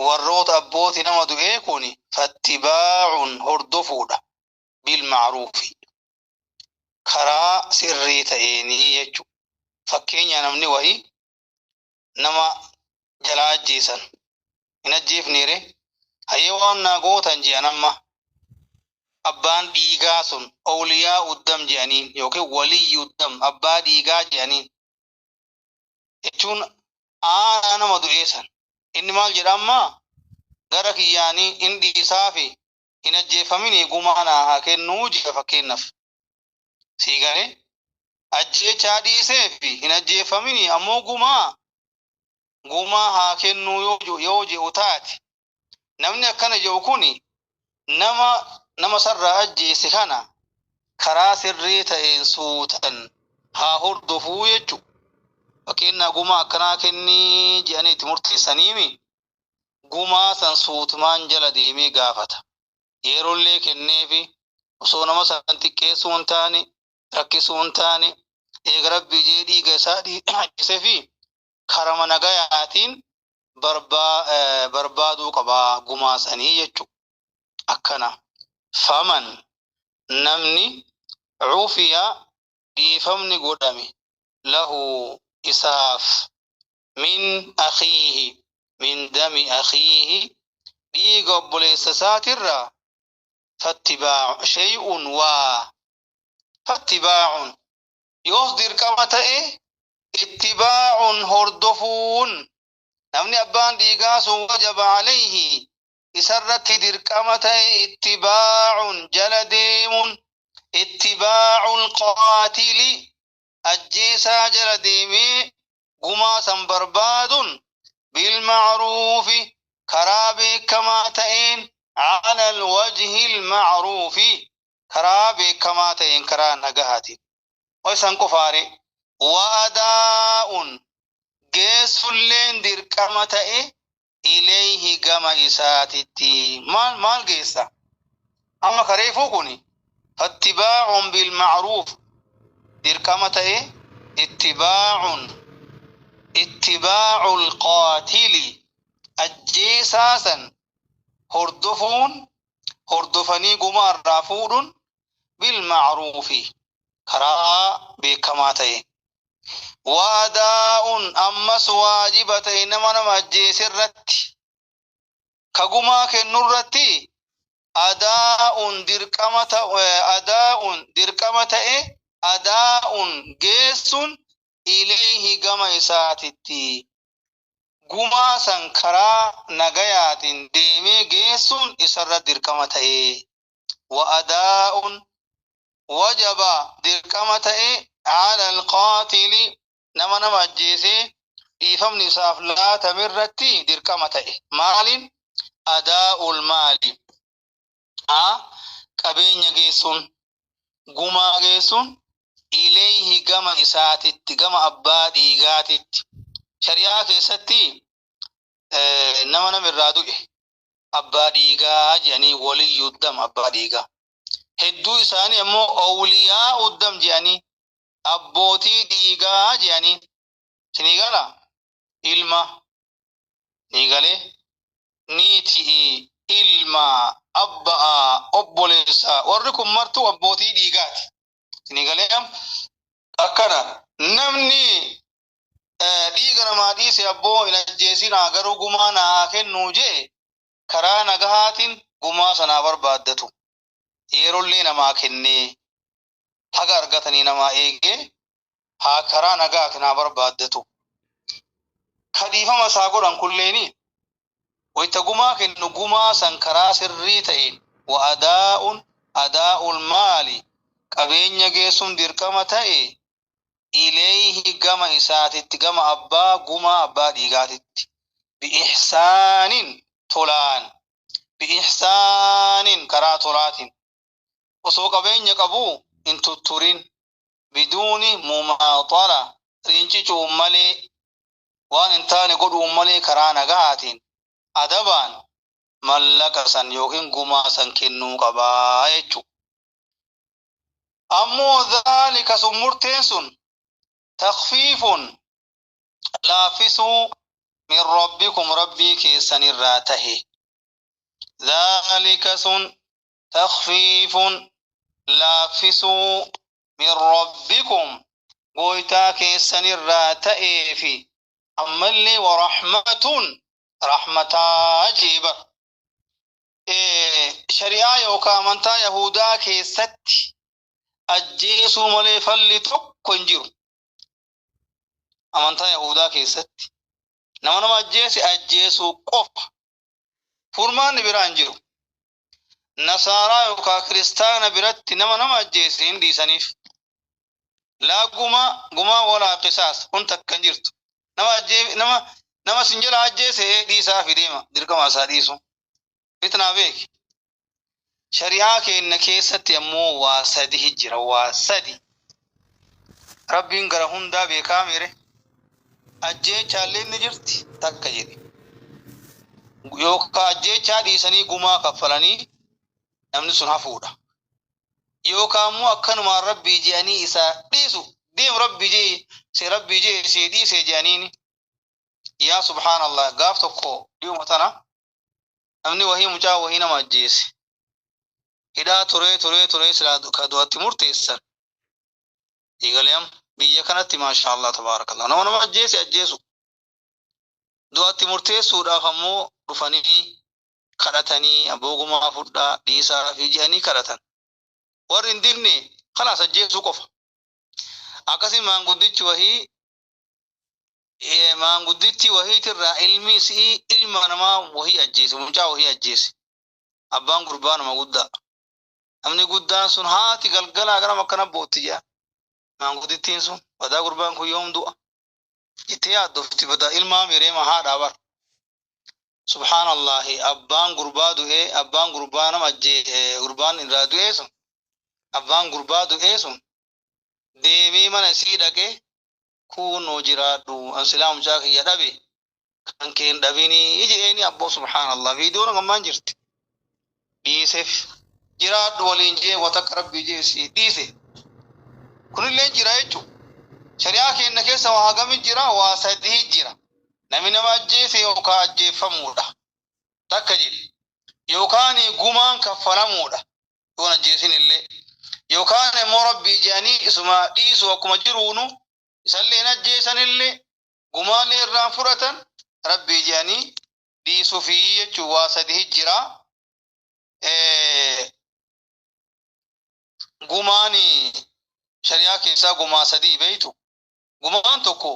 warroota abbooti nama du'ee kun fattibaacun hordofuudha bilmacruufi karaa sirrii ta'eenii jechu. Fakkeenya namni wahi nama jalaa ajjeesan hin ajjeefneere, hayyee waan naa gootan je'an, amma abbaan dhiigaa sun awliyaa uddam je'aniin yookiin waliyyi uddam abbaa dhiigaa je'aniin jechuun aanaa nama du'ee san, inni maal jedha? Amma gara kiyyaanii in dhiisaafi hin ajjeefaminii gumaa naa haa kennuu jedha. Fakkeenyaaf sii galee ajjeechaa dhiiseefi hin ajjeefaminii ammoo gumaa haa kennuu yoo je'u taate, namni akkana jedhu kuni nama nama sarraa ajjeese kana karaa sirrii ta'een suutan haa hordofuu jechu. Fakkeenyaa gumaa akkanaa kennii jedhanii itti murteessaniimi gumaa san suutumaan jala deemee gaafata. Yeroollee kenneefi osoo nama san xiqqeessuu hin taane, rakkisuu hin taane, eega Rabbii jee dhiiga isaa dhiisee fi karama nagayaatiin barbaaduu qabaa gumaa sanii jechuudha. Akkana faman namni cuufiya dhiifamni godhame lahu isaaf min akhiihi min dami akhiihi dhiiga obboleessa isaatirraa fattibaacu shay'un waa fattibaacun, yoos dirqama ta'e Ittibaa'uun hordofuun namni abbaan dhiigaa sun wajaba alayhi isarratti dirqama ta'e, ittibaa'uun jala deemuun, ittibaa'uun qaatili ajjeesaa jala deemee gumaa san barbaaduun, bilma'ruufi karaa beekamaa ta'een, ala alwajhi alma'ruufi karaa beekamaa ta'een, karaa nagahaatiin. Isan qofaare, wa'adaa'un geessulleen dirqama ta'e, ilayhi gama isaatitti. Maal maal geessa amma kareefuu kuni? Fattibaa'un bilma'ruuf dirqama ta'e, ittibaa'un ittibaa'u alqaatili ajjeesaa san hordofuun, hordofanii gumaa irraa fuudhuun, bilma'ruufi karaa beekamaa ta'e. Waadaa'uun ammas waajiba ta'e nama nama ajjeese irratti, ka gumaa kennu irratti adaa'uun dirqama ta'e, adaa'uun dirqama ta'e, adaa'uun geessuun, ilayhi gama isaatitti gumaa san karaa nagayaatiin deemee geessuun isarra dirqama ta'e. Wa'adaa'uun wajaba dirqama ta'e ala alqaatili nama nama ajjeesee dhiifamni isaaf laatame irratti dirqama ta'e. Maaliin? Adaa'ul maali, a qabeenya geessuun, gumaa geessuun, ilayhi gama isaatitti, gama abbaa dhiigaatitti. Shari'aa keessatti nama nama irraa du'e abbaa dhiigaa jedhanii, waliyyu dam, abbaa dhiigaa. Hedduu isaanii ammoo awliyaa uddam jedhanii, abbootii dhiigaa jedhanii. Isinii gala? Ilma ni galee, niitii, ilma, abba'a, obboleessa, warri kun martuu abbootii dhiigaati. Isinii galee? Akkana namni dhiiga namaa dhiise, abboo hin ajjeesinaa, garuu gumaa naa kennuu jee, karaa nagahaatiin gumaa sanaa barbaaddatu. Yeroollee namaa kennee haga argatanii namaa eegee haa karaa nagaatiin haa barbaaddatu. Ka dhiifama isaa godhan kulleeni wayta gumaa kennu gumaa san karaa sirrii ta'een. Wa adaa'uun adaa'ul maali qabeenya geessuun dirqama ta'e, ilayhi gama isaatitti, gama abbaa gumaa, abbaa dhiigaatitti, bi'ihsaanin tolaan, bi'ihsaanin karaa tolaatiin, osoo qabeenya qabu hin tutturin, biduuni mumaaxala rincicuun malee, waan hin taane godhuun malee, karaa nagahaatiin adabaan mallaqa san yookiin gumaa san kennuu qabaa jechuudha. Ammoo dhaalika sun, murteen sun, takfiifun laaffisuu, min rabbikum rabbii keessanirraa tahe. Dhaalika sun takfiifun laaffisuu, min rabbikum gooytaa keessanirraa ta'eefi, ammallee warahmatun rahmataa jeeba. Shari'aa yookaan amantaa Yahudaa keessatti ajjeesuu malee falli tokko hin jiru. Amantaa Yahudaa keessatti nama nama ajjeese ajjeesuu qofa. Furmaanni biraa hin jiru. Nasaaraa yookaan kiristaana biratti nama nama ajjeese hin dhiisaniif. Laa gumaa gumaa walaa qisaas kun takka hin jirtu. Nama ajjee nama nama sin jala ajjeese dhiisaa fi deema, dirqama isaa dhiisu. Fitnaa beeki. Shari'aa keenya keessatti ammoo waa sadi jira, waa sadi. Rabbiin gara hundaa beekaa mere. Ajjeechaallee ni jirti takka jedhe. Yookaan ajjeechaa dhiisanii gumaa kaffalanii namni sun hafuudha. Yookaan immoo akkanumaan rabbii je'anii isaa dhiisu, deem rabbii jee se, rabbii jee see dhiisee je'aniini. Yaa subhaanallah, gaaf tokko dhiyuma tana namni wahii mucaa wahii nama ajjeese. Hidhaa turee turee turee silaa ka du'atti murteessan. Eegalee biyya kanatti, maasha Allah tabaarakallah, nama nama ajjeese ajjeesu. Du'atti murteessuudhaaf ammoo dhufanii kadhatanii, abboo gumaa fudhaa dhiisaa fi je'anii kadhatan. Warri hin dinne kalaas ajjeesuu qofa. Akkasii maanguddichi wahii Maangudditti wahiitirraa ilmi isii ilma namaa wahii ajjeese, mucaa wahii ajjeese. Abbaan gurbaa nama guddaa. Namni guddaan sun haati galgalaa gara akkana bootti jaa. Maanguddittiin sun badaa gurbaan kun yoom du'a? Jettee yaaddofti badaa ilmaa mireema haadhaa bara. Subhaanallahi, abbaan gurbaa du'ee, abbaan gurbaa nama ajjee, gurbaan irraa du'ee sun, abbaan gurbaa du'ee sun deemee mana isii dhaqee, kunoo jiraadhu, an silaa mucaa kiyya dhabe, kan kee hin dhabinii jedheeni. Abboo, subhaanallah, viidiyoon gammaan jirti. Dhiiseef, jiraadhu waliin jee, watakka rabbii jeesi dhiise. Kunillee jira jechuudha. Shari'aa keenya keessa waa hagamii jira? Waa sadii jira. Namni nama ajjeese yookaan ajjeefamuudha. Takka jedhi. Yookaan gumaan kaffalamuudha. Yoon ajjeesin illee. Yookaan immoo rabbii jedhanii isuma dhiisu, akkuma jiruunu isallee hin ajjeesan illee, gumaallee irraan fudhatan, rabbii jedhanii dhiisuufii jechuun waa sadii jira. Gumaan shari'aa keessaa gumaa sadii beeytu. Gumaan tokko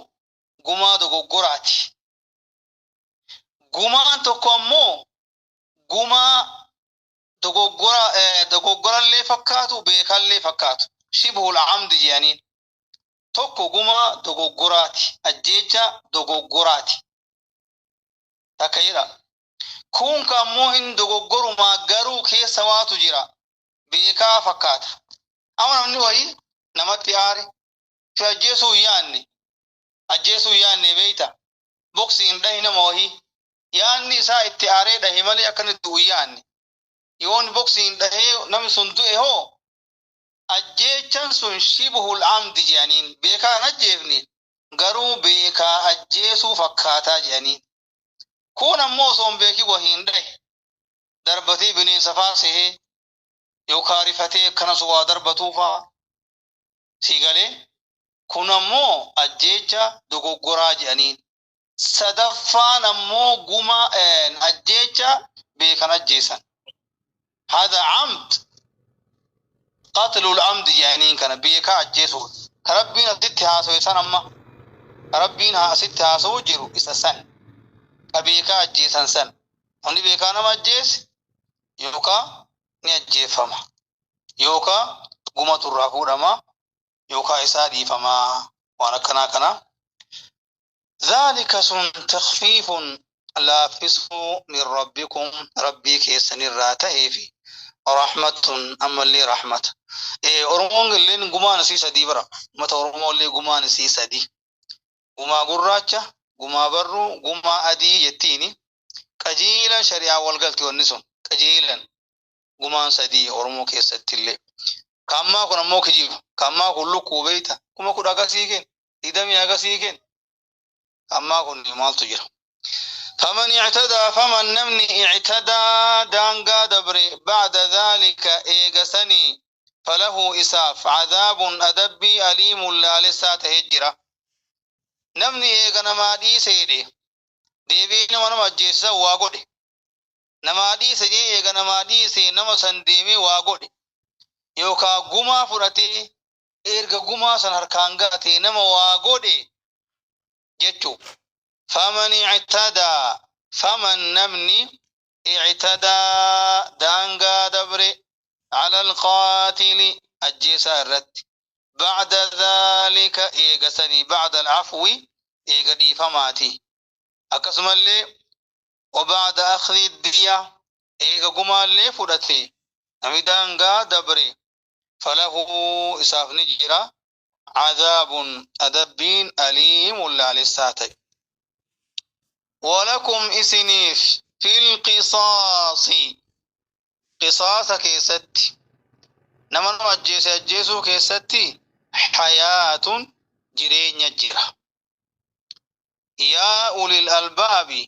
gumaa dogoggoraati. Gumaan tokko ammoo gumaa dogoggora, dogoggorallee fakkaatu, beekallee fakkaatu. Shibhul amdi jedhaniin. Tokko gumaa dogoggoraati. Ajjeecha dogoggoraati. Takka jedha. Kun ammoo hin dogoggorumaa, garuu keessa waatu jira. Beekaa fakkaata. Amma namni wayii namatti aare. Fi ajjeesuu hin yaanne. Ajjeesuu hin yaanne, beeyta. Boksii hin dhahi nama wayii. Yaanni isaa itti aaree dhahe malee akka inni du'u hin yaanne. Yoon boksii hin dhahee namni sun du'e hoo, ajjeechan sun shibhul amdi jedhaniin. Beekaa hin ajjeefne, garuu beekaa ajjeesuu fakkaataa jedhaniin. Kun ammoo osoo hin beekin wahii hin dhahe. Darbatee bineensa faa sehee yookaan rifatee akkanas waa darbatuu faa sii galee, kun ammoo ajjeecha dogoggoraa jedhaniin. Sadaffaan ammoo guma ajjeecha beekan ajjeesan. Hada amd, qatlul amdi jedhaniin, kana beekaa ajjeesuu. Ka rabbiin asitti haasawe san, amma ka rabbiin asitti haasa'u jiru isa san. Ka beekaa ajjeesan san. Namni beekaa nama ajjeese yookaan ni ajjeefama, yookaan gumatu irraa fuudhama, yookaan isaa dhiifamaa, waan akkanaa kana. ذلك sun تخفيف laaffisuu من ربكم rabbii keessanirraa ta'eefi رحمة ammallee rahmata. Oromoon illeen gumaan isii sadii bara. Uummata Oromoo illee gumaan isii sadii. Gumaa gurraacha, gumaa barruu, gumaa adii jettiini. Qajeelan shari'aa wal galti wanni sun. Qajeelan gumaan sadii Oromoo keessatti illee. Kaammaa kun ammoo kijiba. Kaammaa kun lukkuu beeyta. 10,000 agasii kenn. 20 agasii kenn. Kaammaa kun maaltu jira? فمن اعتدى، فمن namni اعتدى daangaa dabre بعد ذلك eega sanii فله isaaf عذاب adabbii أليم laalessaa ta'ee jira. Namni eega namaa dhiiseedhe deebi'ee nama nama ajjeesisan waa godhe. Namaa dhiise jee eega namaa dhiise nama san deemee waa godhe. Yookaan gumaa fudhatee erga gumaa san harkaan gaatee nama waa godhe jechuu. فمن اعتدى، فمن namni اعتدى daangaa dabre على القاتل ajjeesaa irratti بعد ذلك eega sanii بعد العفو eega dhiifamaati, akkasumallee وبعد أخذ الدية eega gumaallee fudhate, namni daangaa dabre فله isaaf ni jira عذاب adabbiin أليم laalessaa ta'e. ولكم isiniif في القصاص qisaasa keessatti, nama nama ajjeese ajjeesuu keessatti حياة jireenya jira. يا أولي الألباب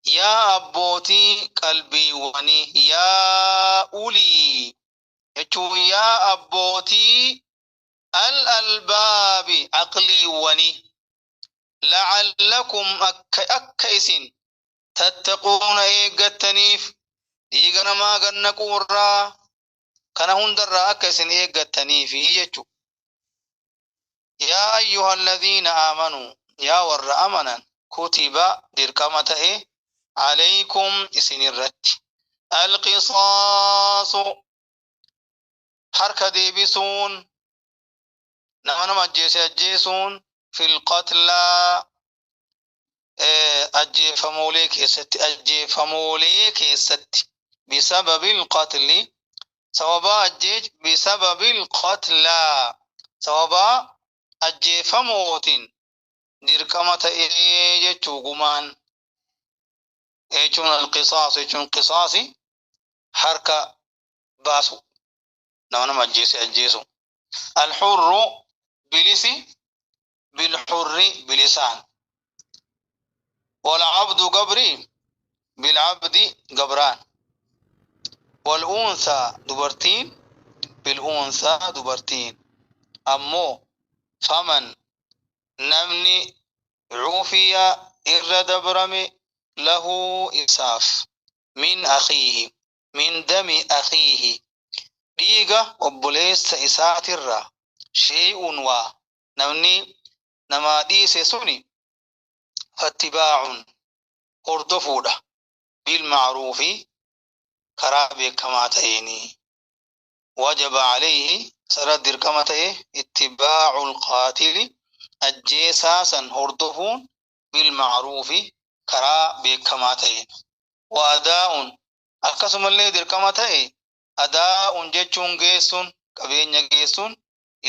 yaa abbootii qalbiiwwanii, يا أولي jechuun yaa abbootii الألباب aqliiwwanii, لعلكم akka isin تتقون eeggattaniif, dhiiga namaa gannaquu irraa, kana hundarraa akka isin eeggattaniifi jechu. يا أيها الذين آمنوا Yaa warra amanan, kutiba dirqama ta'e alaykum isinirratti alqisaasu, harka deebisuun, nama nama ajjeese ajjeesuun, fil qatlaa, ajjeefamoolee keessatti, ajjeefamoolee keessatti, bisababi alqatli, sababaa ajjeech, bisababi alqatlaa, sababaa ajjeefamootiin dirqama ta'ee jechuu. Gumaan jechuun alqisaas jechuun qisaasi harka baasu, nama nama ajjeese ajjeesu. Alxurru bilisi, bilxurri bilisaan, walcabdu gabri, bilcabdi gabraan, wal'uunsaa dubartiin, bil'uunsaa dubartiin. Ammoo faman namni cufiya irra dabrame lahu isaaf min akhiihi, min dami akhiihi, dhiiga obboleessa isaatirraa, shay'un waa namni namaa dhiise suni, fattibaacun hordofuudha, bilmacruufi karaa beekamaa ta'eeni. Wajaba calayhi sara dirqama ta'e ittibaacu alqaatili, ajjeesaa san hordofuun, bilmacruufi karaa beekamaa ta'een. Wa adaa'un akkasumallee dirqama ta'e adaa'un jechuun geessuun, qabeenya geessuun,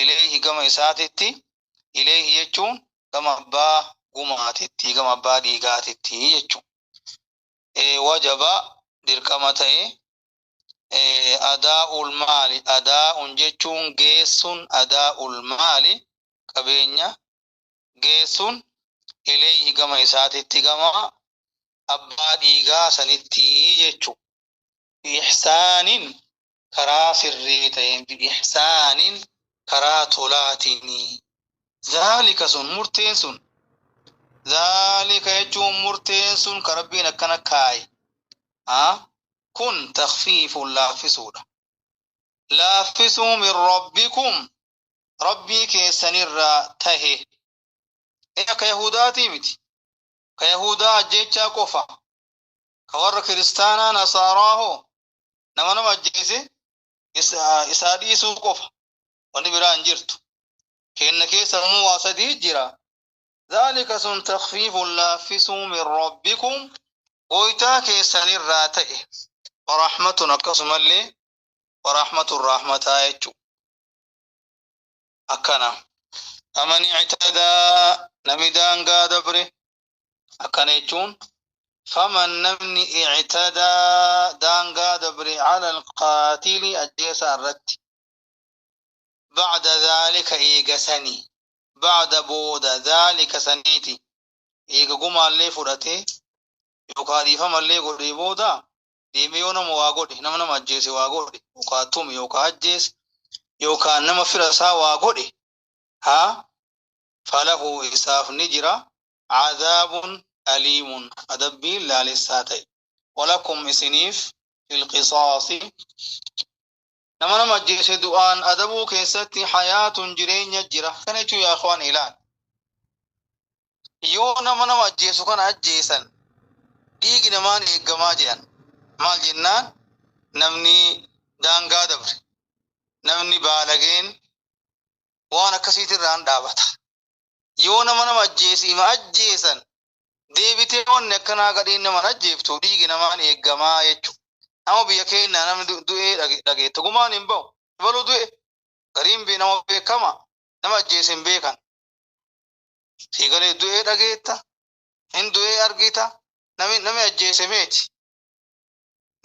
ilayhi gama isaatitti, ilayhi jechuun gama abbaa gumaatitti, gama abbaa dhiigaatitti jechuun. Wajaba dirqama ta'e adaa'ul maali, adaa'un jechuun geessuun, adaa'ul maali qabeenya geessuun, ilayhi gama isaatitti, gama abbaa dhiigaa sanitti jechuun, biixsaanin karaa sirrii ta'een, biixsaanin karaa tolaatiin. Zaalika sun murteen sun, zaalika jechuun murteen sun ka Rabbiin akkana kaaye kun takfiifun laaffisuudha, laaffisuu, min rabbikum rabbii keessanirraa tahe. Akka yahudaatii miti, ka yahudaa ajjeechaa qofa, ka warra kiristaanaa nasaaraa hoo nama nama ajjeese isaa dhiisuu qofa, wanni biraa hin jirtu. Kenna keessa immoo waa sadii jira. Zaalika sun takfiifun laaffisuu, min rabbikum goytaa keessanirraa ta'e, warahmatun akkasumallee warahmatun rahmataa jechu akkana. Faman ictadaa nami daangaa dabre, akkana jechuun faman namni ictadaa daangaa dabre cala alqaatili ajjeesaa irratti, bacda dhaalika eega sanii, bacda booda, dhaalika saniiti eega gumaallee fudhatee yookaa dhiifamallee godhee booda deemee yoo nama waa godhe, nama nama ajjeese waa godhe, yookaa tume yookaa ajjeese yookaan nama fira isaa waa godhe, haa falahu isaaf ni jira cadaabun aliimun adabbiin laalessaa ta'e. Walakum isiniif filqisaasi nama nama ajjeese du'aan adabuu keessatti hayaatun jireenya jira. Kana jechuun yaa ikhwaan ilaal, yoo nama nama ajjeesu kana ajjeesan dhiigi namaan eeggamaa jedhan. Maal jennaan, namni daangaa dabre, namni baalageen waan akkasiitirraan dhaabata. Yoo nama nama ajjeese ima ajjeesan deebitee wanni akkanaa gadhiin naman ajjeeftu dhiigi namaan eeggamaa jechuudha. Nama biyya keenya namni du'ee dhageette gumaan hin bahu. Baluu du'e gariin nama beekama, nama ajjeese hin beekan. Siigalee du'ee dhageetta, hin du'ee argita, nami ajjeese meeti.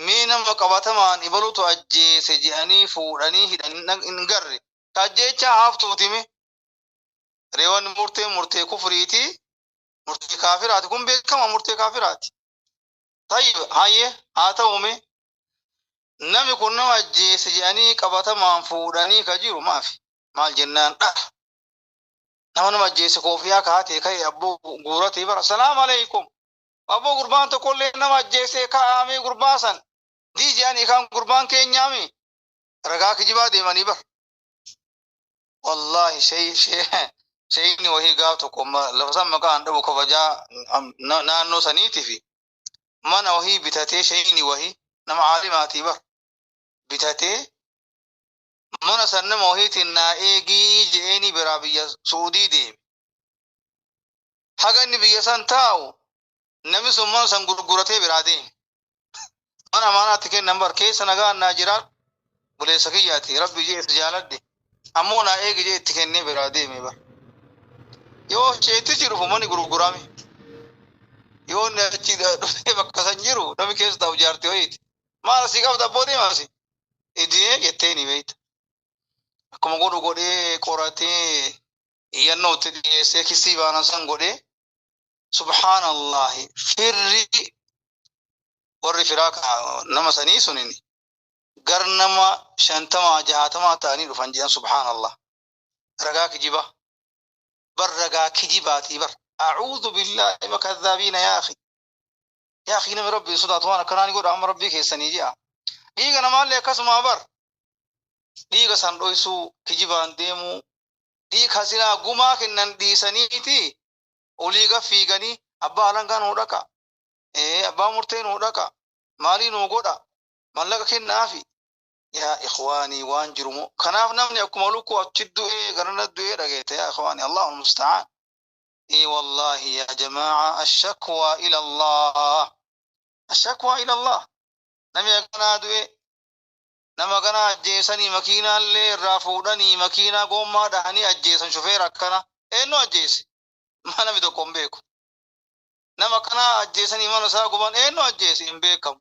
Mee nama qabatamaan ibalutu ajjeese jedhanii fuudhanii hidhanii hin garre. Ka ajjeechaa haftuuti mee. Reewanni murtee murtee kufriiti, murtee kaafiraati, kun beekama murtee kaafiraati. Tayyib hayyee haa ta'u, mee namni kun nama ajjeese jedhanii qabatamaan fuudhanii ka jiru maafi? Maal jennaan dha. Nama nama ajjeese koofiyaa kaatee ka'e abboo guuratee bara salaam alaikum. Abboo gurbaan tokkollee nama ajjeese kaa'amee gurbaa san. Dii jedhanii kaan gurbaan keenyaami. Ragaa kijibaa deemanii bara. Wallaahi Sheeyni wahii gaaf tokko lafa san maqaan dhabu kabajaa naannoo saniitii fi mana wahii bitatee, sheeyni wahii nama caalimaatii bar bitatee, mana san nama wahiitiin naa eegii je'eeni biraa biyya Suudii deeme. Haga inni biyya san taa'u namni sun mana san gurguratee biraa deeme. Mana amaanaatti kennan bar, keessa nagaan naa jiraadhu, buleessa kiyyaati, rabbi jee itti jaaladhe, ammoo naa eegi jee itti kennee biraa deeme bar. Yoo sheetichi dhufu mani gurgurame. Yoo inni achi dhufee bakka san jiru namni keessa taa'u jaartii wayiiti. Maal asii qabda abboo, deema asii. Idee jettee ni beekta. Akkuma godhu godhee qoratee iyyannoo itti dhiyeessee kisii baanan san godhee, subhaanallahi, firri warri firaa nama sanii sunin gar nama 50 60 ta'anii dhufan jedhan. Subhaanallah, ragaa kijiba bar, ragaa kijibaatii bar. Acuudhu billaahi makadhaabiina. Yaa akhi, yaa akhi, nami rabbii sodaatu waan akkanaa ni godha? Amma rabbii keessanii ji'a dhiiga namaallee akkasuma bar, dhiiga san dhoysuu, kijibaan deemuu, dhiiga silaa gumaa kennan dhiisaniiti olii gad fiiganii abbaa alangaa nuu dhaqa, abbaa murtee nuu dhaqa, maalii nuu godha, mallaqa kennaafi. Yaa ikhwaanii, waan jiru moo kanaaf namni akkuma lukkuu achi du'ee garana du'ee dhageete. Yaa ikhwaanii, allahu musta'aan. Ee wallahi yaa jamaa'a, ashakwaa ila Allah, ashakwaa ila Allah. Namni akkanaa du'e, nama kana ajjeesanii, makiinaallee irraa fuudhanii, makiinaa goommaa dhahanii ajjeesan, shufeera akkana eenyu ajjeese? Ma namni tokko hin beeku. Nama akkana ajjeesanii mana isaa guban, eenyu ajjeese? Hin beekamu.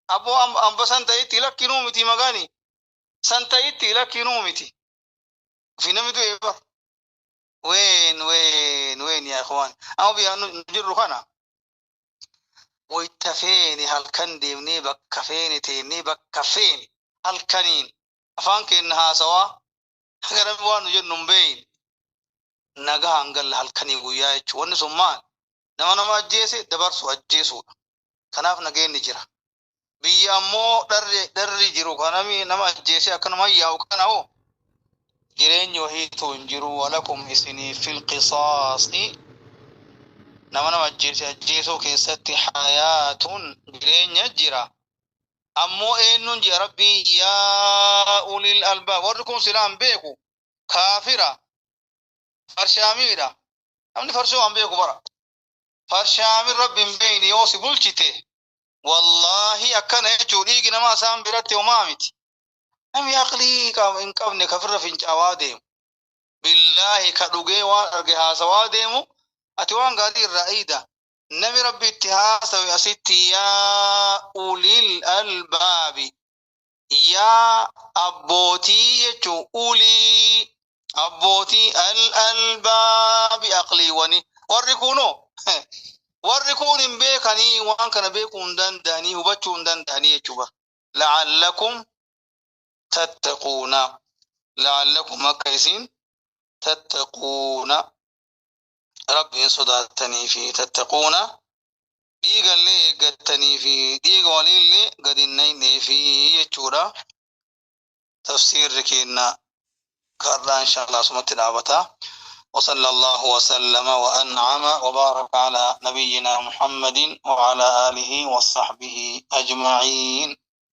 Abboo, amba san ta'itti lakkinuu miti, magani san ta'itti lakkinuu miti fi namni du'e bar. Ween ween ween, yaa ikhwaan, amma biyya nu jirru kana wayta feene halkan deemnee, bakka feene teennee, bakka feene halkaniin afaan keenya haasawaa, haga namni waan nu jennu hin beeyne nagaan galla halkanii guyyaa jechuudha. Wanni sun maal? Nama ajjeese dabarsu ajjeesuudha. Kanaaf nageenyi jira. Biyya ammoo dharri dharri jiru kanami nama ajjeese akkanuma yaa'u kana hoo jireenyi wahiitu hin jiru. Walakum isinii fil qisaasi, nama ajjeese ajjeesuu keessatti, hayaatun jireenya jira. Ammoo eenyuun jira rabbii? Yaa ulil albaab. Warri kun silaan beeku kaafira farshaamiidha. Namni farshoo waan beeku bara. Farshaamin rabbi hin beeyne yoo si bulchite, wallaahi akkana jechuu, dhiigi namaa isaan biratti homaa miti. Namni aqlii hin qabne kafirra fincaawaa deemu, billaahi ka dhugee waan arge haasawaa deemu, ati waan gaarii irraa eeyda. Nami rabbi itti haasawe asitti yaa ulil albaabi, yaa abbootii jechuu, ulii abbootii, al albaabi aqliiwwani. Warri kunoo, warri kun hin beekanii, waan kana beekuu hin danda'anii, hubachuu hin danda'anii jechuudha. La'allakum tattaquuna, la'allakum akka isin, tattaquuna rabbiin sodaattanii fi tattaquuna dhiigallee eeggattanii fi dhiiga waliillee gad hin naqnee fi jechuudha. Tafsiirri keenya karraa inshallah asumatti dhaabata. وصلى الله وسلم وأنعم وبارك على نبينا محمد وعلى آله وصحبه أجمعين.